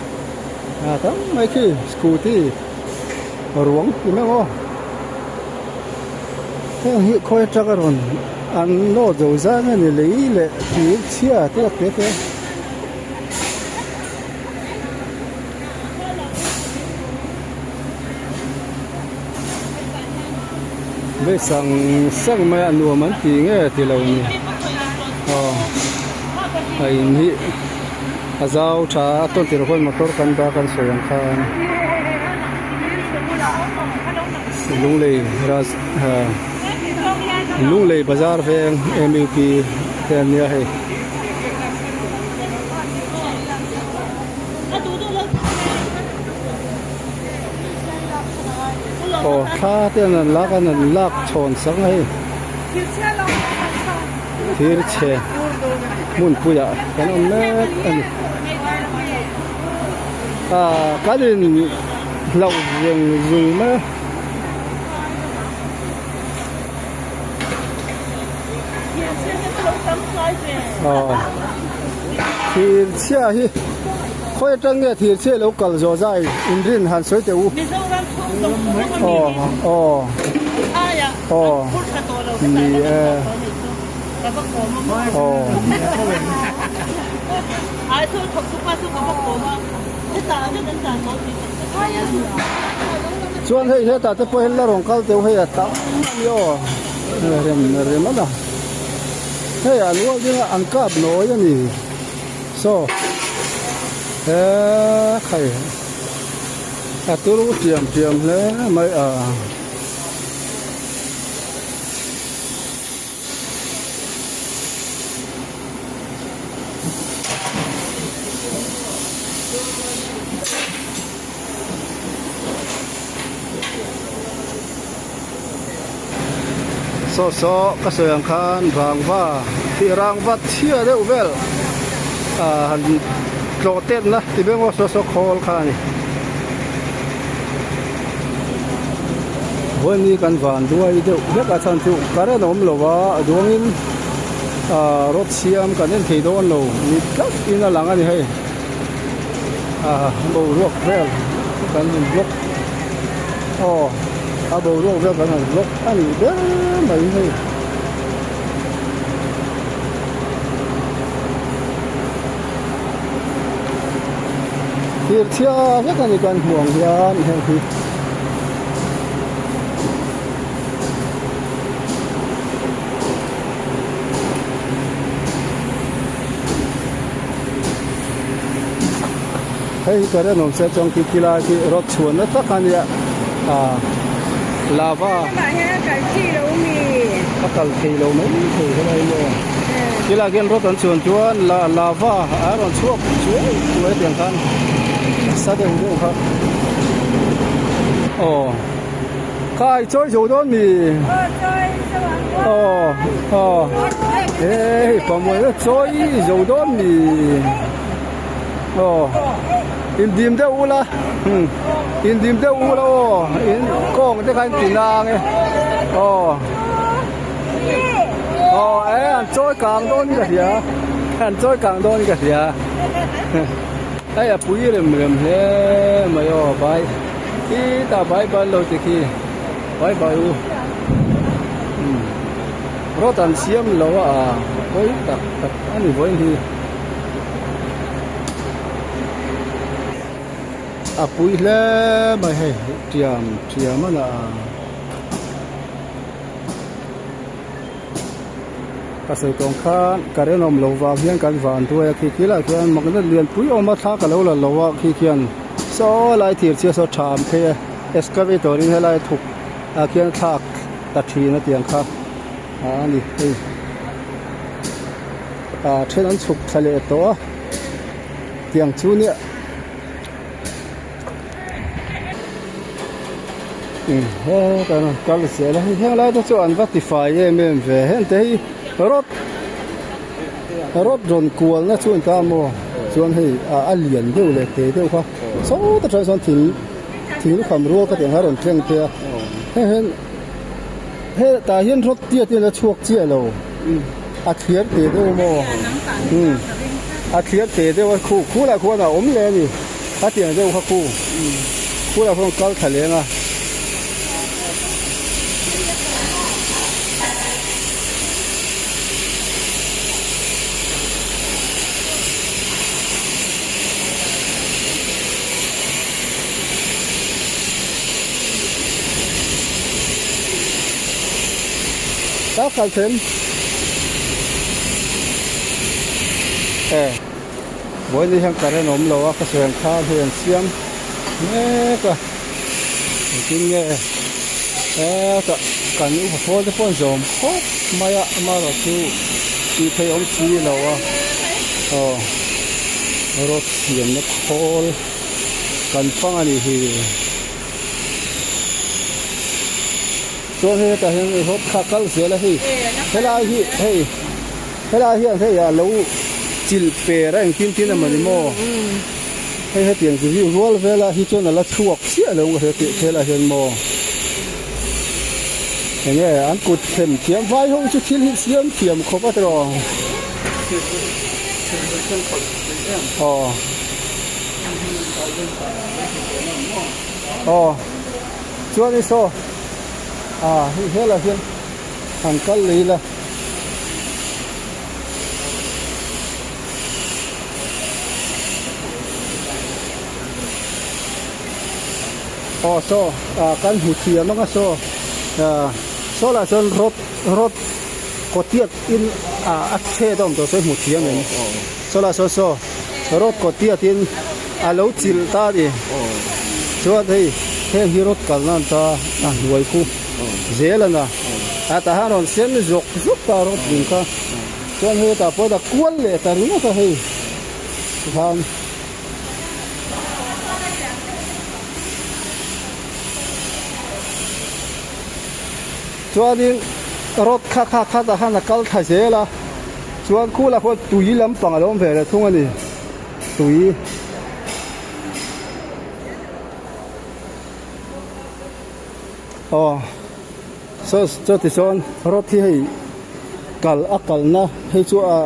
a tam mai khi scooty ruang ti mai ang aw heng hi khawi atang a rawn an load zo zang a ni lei leh thir chhia te te te. Vei sang sang mai a nuam an ti nge ti lo ni aw a in hi a zau tha a tawn tirh huan motor kan dah kan sawi ang khan Lunglei ras ah Lunglei bazar veng M U P te an nia hei. Aw thla te an lak a an lak chhawn sak a hei thir chhe hmunpui ah kan awm mek a ni ah kan in hlauh zeng zung mai a. Aw thir chhia hi khawi atang nge thir chhia lo kal zawh zai inrin han sawi teh u aw aw aw ni e aw chuan hei hetah te pawh hian la rawn kal teuh hei a tam a ni aw rem rem a la hei an ual ding a an kap nawi a ni saw he khai a turu tiam tiam hle mai a. Saw saw ka sawi ang khan rangva tih rangva chhia deuh vel ah han tlawh tet na ti ber maw saw saw khawl kha a ni. Vawiin kan van duai deuh hlek a chhan chu current a awm lo a a duangin ah rod siam kan en thei dawn lo ni tlat in a lang a ni hei ah boruak vel kan han block aw a boruak vel kan han block a nih ber mai hei. Thir chhia vek a ni kan hmuh ang hian heng hi. Hei hi current awm se chuan khi khilai khi rod chhuanna tak a nia ah lava a kal thei lo mai thei helai maw khilai khian rod an chhuan chuan la lava a rawn chhuak chuai chuai tiang khan a sa deuh deuh kha aw khai chawi zo dawn mi aw aw he hei pamawina chawi zo dawn mi. Aw indim deuh ula hmm indim deuh ula aw in kawng te kha in ti nang e aw aw e an chawi kang dawn in ka hria an chawi kang dawn in ka hria hei a pui rem rem hle mai aw bai khitah bai ban lo ti khi bai bai u hmm rawt an siam lo a pawi tak tak a ni vawiin hi. A pui hle mai hei tiam tiam a la a ka sawi tawng khan current awm loh vang hian kan van duai a khi khi lah khian magnet lian pui awm a thla ka lo la lo a khi khian saw lai thir chhia saw tham phei a excavator in helai thuk ah khian thlak ta thin a tiang kha a ni hei. Ah then an chhuk thla leh tawh a tiang chu nia umm hetah hian kal zel a hei heng lai te chu an va tifai em em ve heng te hi rod rod rawn kual na chu an ta maw chuan hei ah a lian deuh leh te deuh kha sawta tang sawn thing thing lukham rual kha tiang kha a rawn tleng phei a heng hian. Hetah hian rod tiat in a chhuak chiah lo a thliar teh deuh maw umm a thliar teh deuh a khu khulah khuan a awm leh a ni a tiang deuh kha khu khulah khuan kal thla leng a. Ta kal then e vawiin hian current awm lo a ka sawi ang khan hei an siam mek a engtin nge hetah kan upa pawl te pawh an zawm khawp mai a amaherawhchu tih theih awm si lo a aw road siamna khawl. Kan fang a nih hi. Chuan hei hetah hian road kha kal zel a hei helai hi hei helai hian hei a lo chilh per a engtin tin emaw ni maw hei hetiang chi hi rual velah hi chuan a la chhuak chiah lo ka hria tih helai hian maw enge an kut them thiam vai ho chu thil hi siam thiam khawp a tiraw aw. Aw chuan i saw ah hei helai hian han kal leh ila aw saw ah kan hmu thiam ang a saw ah saw lah chuan rod rod kawtiat in ah a chhet a awm tawh saw i hmu thiam em saw lah saw saw. Rod kawt tiatin a lo chilh ta a ni. Chuan hei heng hi rod kalna an ta a hnuai khu zel a na. A tah hian rawn sen zawk zawk ta a rod ding kha. Chuan hei tah pawh a kual leh ta ringawt a hei tikhan. Chuanin rod kha kha kha tah khan a kal thla zel a, chuan khulah khuan tui lampang a lo awm ve leh thung a ni, tui. Aw saw chaw tichuan rod hi hei kal a kalna hei chu a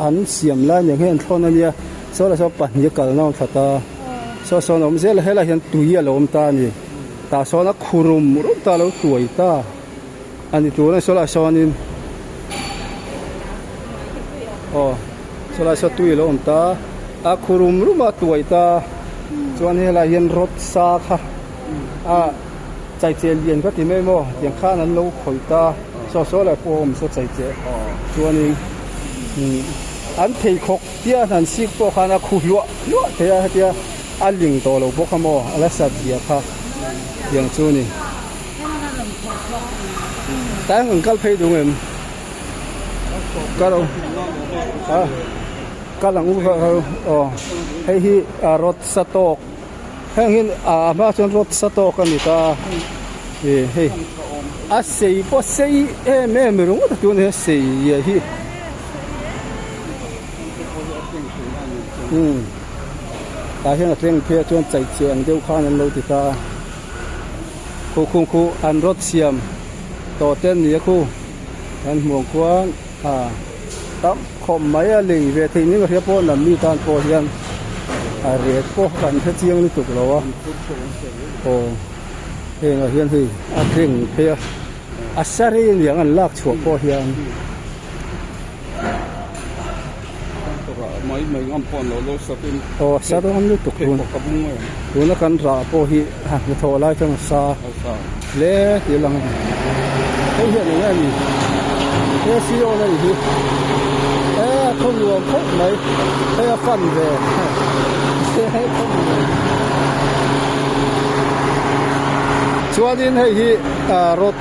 an siam lai nen hian an thlawn a nia saw lah sawn pahnih a kalna a awm thla ta saw sawn a awm zel a helaiah hian tui a lo awm ta a ni. Tah sawn a khu rum rum ta lo tuai ta a ni tur a ni sawlai sawnin aw sawlai saw tui a lo awm ta a khu rum rum a tuai ta chuan helai hian rod sa kha a chaicheh lian ka ti mai maw tiang khan an lo khawih ta saw sawlai pawh a awm saw chaicheh chuanin an pheikhawk tia han sik pawh khan a khu hluah hluah thei a hetia. A ling tawh lo bawk a maw a la sat zia kha tiang chu ni. Tlai ang kan kal phei duh em? Kal ang a kal ang u kha aw hei hi a rod sa tawk heng hi a hma chuan rod sa tawk a ni ta ih hei a sei pawh sei em em ringawt a tun hi a sei zia hi umm. Tah hian a tleng phei ah chuan chaih cheh ang deuh khan an lo ti ta a khu khung khu an rawt siam tawh te an ni a khu an hmuh ang khuan ah tam khawp mai a lei ve theih ning a hria pawh nam mi tan pawh hian a rek pawh kan hre chiang lutuk lo a aw heng ah hian hei a tleng phei a a saree aniang an lak chhuah pawh hian. Aw sa dawn lutuk tun tuna kan rah pawh hi a hnathawh lai chuan a sa hle tih a lang a ni hei hian eng nge a ni AC on a ni hi e a khaw nuam khawp mai hei a fan ve chuanin hei hi rod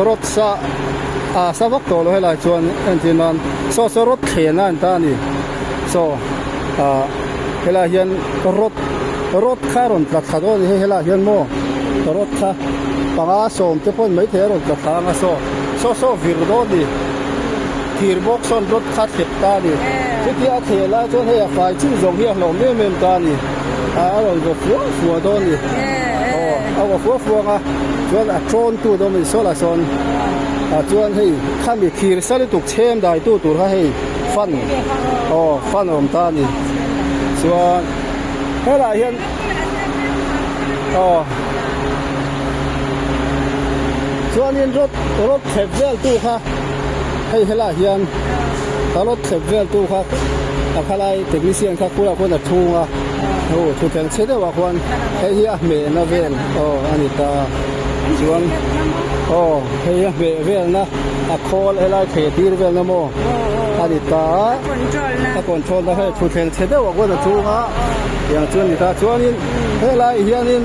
rod sa. Ah sa vak tawh lo helai chuan entir nan saw saw rod thlen a an ta a ni saw ah helai hian rod rod kha a rawn tla thla dawn a ni hei helai hian maw rod kha panga sawm te pawh a ni maithei a rawn tla thla ang a saw saw saw vir dawn a ni thir bawk sawn rod kha a thlep ta a ni chutia a thleh lai chuan hei a fai chin zawng hi a hlawm em em ta a ni ah a rawn vaw fua fua dawn a ni aw a vaw fua fua ang a chuan a tawn tu dawn a ni saw lah sawn. Ah chuan hei khami thir sa lutuk chhem dai tu tur kha hei fan aw fan a awm ta a ni chuan helaiah hian aw chuanin rod rod thlep vel tu kha hei helaiah hian a rod thlep vel tu kha a khalai technician kha khulah khuan a thung a aw thutthleng chhe deuhah khuan hei hi a hmehna vel aw a ni ta chuan aw hei a hmeh velna a khawl helai thei tir velna maw a ni ta a a control na hei thutthleng chhe deuhah khuan a thung a tiang chu a ni ta chuanin helai hianin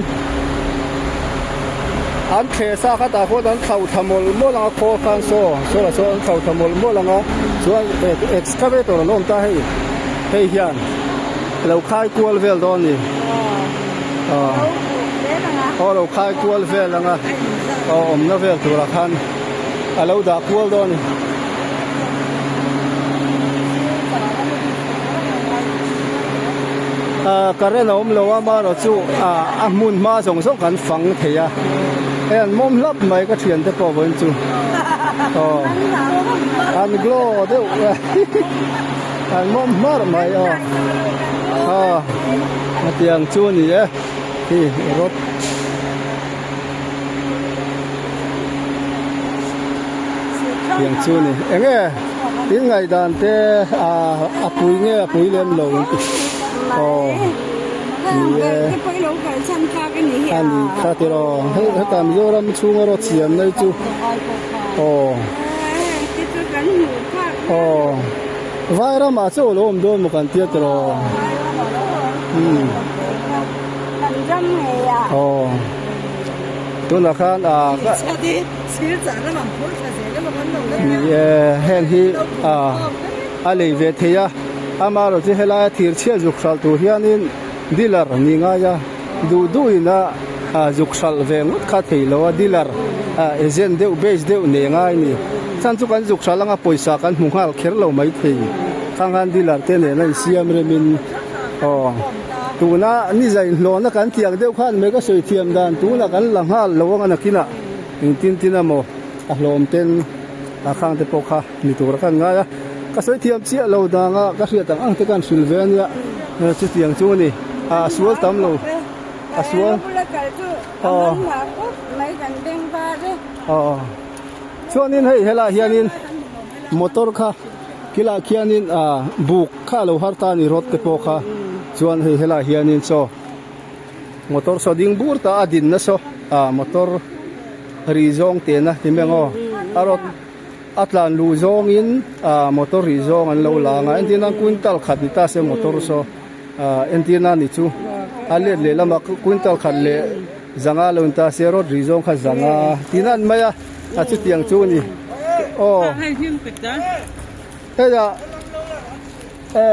an thleh sa kha tah khuan an thlauh thla mawlh mawlh ang a khawl khan saw saw lah saw an thlauh thla mawlh mawlh ang a chuan excavator an awm ta hei hei hian a lo khai kual vel dawn a ni aw a lo khai kual vel ang a aw awmna vel turah khan a lo dah kual dawn a ni. Ah current a awm lo a amaherawhchu ah a hmun hma zawng zawng kan fang thei a hei an mawm hlap mai ka thian te pawh vawiin chu aw an glow deuh an mawm hmarh mai aw aw hetiang chu a ni e hi rod. Tiang chu a ni eng nge in ngaihdan te ah a pui nge a pui lem lo in ti aw ni e a ni kha tiraw hei heta Mizoram chhunga rawt siam mai chu aw aw Vairamah chaw lo awm dawn maw kan tia tiraw umm aw tunah khan ah ni e heng hi ah a lei ve thei a amaherawh chu helaia thir chhiat zuk hralh tur hianin dealer ni ngai a duh duhin a ah zuk hralh ve ngawt kha thei lo a dealer ah agent deuh base deuh nei ngai a ni chhan chu kan zuk hralh anga pawisa kan hmu nghal kher lo mai thei khang khan dealer te nena insiam remin aw tuna ni zai hlawhna kan tih ang deuh khan mai ka sawi thiam dan tunah kan la nghal lo anga nakinah engtin tin emaw a hlawm ten a khang te pawh kha ni tur a kan ngai a ka sawi thiam chiah lo danga ka hriat ang ang te khan hrilh ve ania chutiang chu a ni a sual tam lo a sual aw aw chuanin hei helaiah hianin motor kha khilaiah khianin ah buk kha a lo har ta a ni rod te pawh kha chuan hei helaiah hianin chaw motor saw ding bur ta a dinna saw ah motor rih zawng tena ti mai ang aw a rod a tlan luh zawngin ah motor rih zawng an lo lang a entir nan quintal khat ni ta se motor saw ah entir nan ni chu a let leh lama quintal khat leh zanga lo ni ta se rod rih zawng kha zanga tih nan mai a a chutiang chu a ni aw hei ah e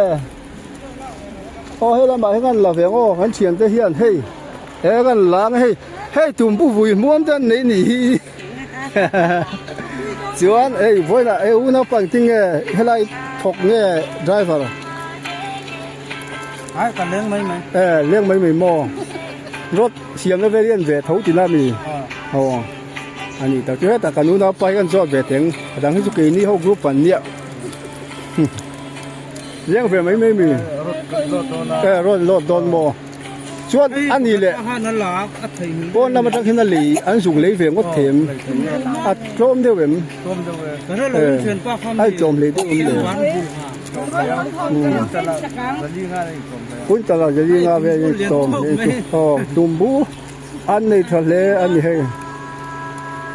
aw he lamah hian kan la ve ang aw kan thiante hian hei he kan la ang hei hei tumbu vui hmuam te an nei nih hi chuan hei vawiinah hei u naupang tinge helai thawk nge driver ai ka leng mai mai e leng mai mai maw road siamna vel hi an ve tho tina mi aw a ni tak chu hetah kan unaupa hi kan zawt ve teng a dang hi chu keini ho group an nia. Leng ve mai mai mi e rawn lawt dawn maw chuan a ni leh pawn lam atang hian a lei an zuk lei ve ngawt them a tlawm deuh em e a tlawm hlei deuh em le quintal ah zali nga vel in tlawm hlei chu aw tumbu an nei tha hle a ni hei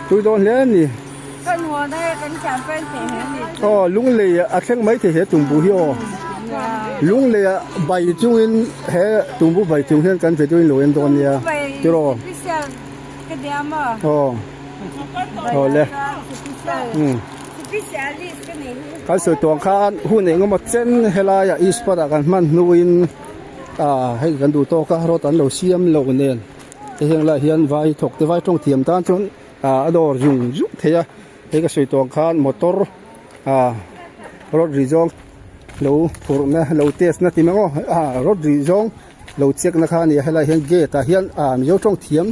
tui dawn hle a ni. Aw lunglei a thleng mai thei he tumbu hi aw lunglei ah bai chungin he tumbu bai chung hian kan video in lo en dawn nia tiraw aw aw le umm kan sawi tawng khan hun eng emaw chen helaiah ispat ah kan hman hnuin ah hei kan duh tawk a rawt an lo siam lo nen te heng lai hian vai thawk te vai tawng thiam tan chuan. ah a dawr zung zung thei a hei ka sawi tawh ang khan motor ah road ri zawng lo phurh na lo test na ti mai ang aw ah road ri zawng lo check na kha a ni a helaiah hian gate ah hian ah mizo tawng thiam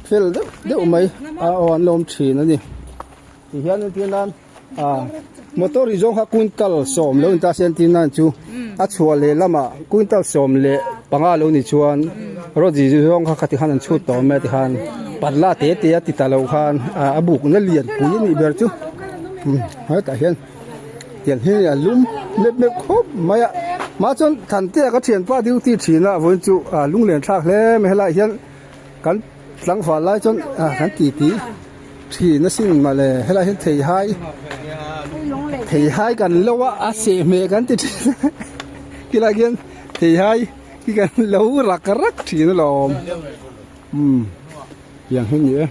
fel deuh deuh mai a aw an lo awm thin a ni. Ti hian entir nan ah motor ri zawng kha quintal sawm lo ni ta se entir nan chu a chhuah leh lamah quintal 15 lo ni chuan rod ri zawng kha khati khan an chhut tawh mai a ti khan patla te te a ti ta lo khan ah a bukna lian pui a nih ber chu hetah hian tiang hi a lum mep mep khawp mai a mah chuan Thantea ka thianpa duty thin a vawiin chu ah lunglen thlak hle mai helaiah hian kan tlangval lai chuan ah kan ti ti thin a sin mawle helaiah hian theihai theihai kan lo a a seh hmeh kan ti thin a khilaiah khian theihai hi kan lo rak rak thin alawm umm tiang hi a ni e.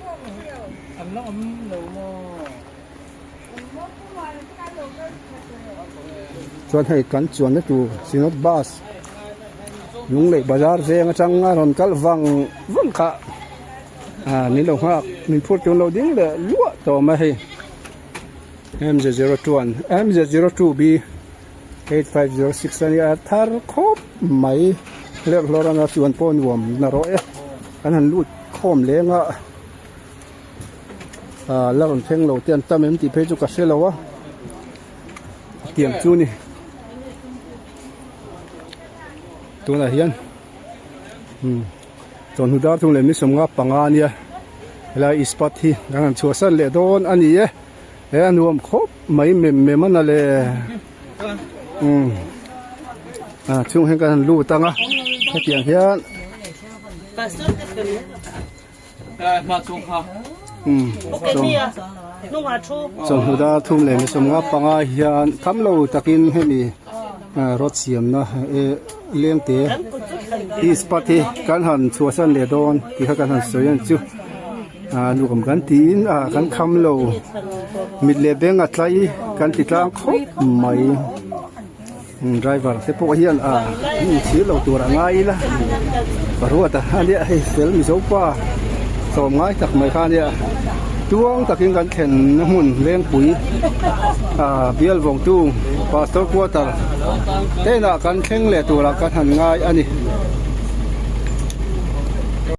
Chuan hei kan chuanna tur Synod bus Lunglei bazar veng atang a rawn kal vang vang kha ah min lo nghak min phur tur lo ding leh luah tawh mai hei MZ02 an MZ02B 8506 a nia thar khawp mai lerh hlawr anga chuan pawh nuam na rawh e kan han lut khawm leng a. Ah la rawn thleng lo te an tam em tih phei chu ka hre lo a tiang chu ni tunah hian umm chawhnu dar thung leh mi 55 a nia helai ispat hi kan han chhuahsan leh dawn a ni e he a nuam khawp mai mem mem a na le umm ah chhung hian kan han lut ang a hetiang hian. Chawhnu dar thum leh mi 55 hian tham lo takin hemi rod siamna lengte ispat hi kan han chhuahsan leh dawn tih kha kan han sawi a ni chu nuam kan tiin kan kham lo mit leh beng a tlai kan ti tlang khawp mai. Driver te pawh hian ah an inchhir lo tur a ngai ila ka ruat a ania hei fel mizo pa tlawm ngai tak mai kha ania tuang takin kan thlen na hmun lengpui ah bial vawngtu pastor quarter te inah kan thleng leh turah kan han ngai a ni.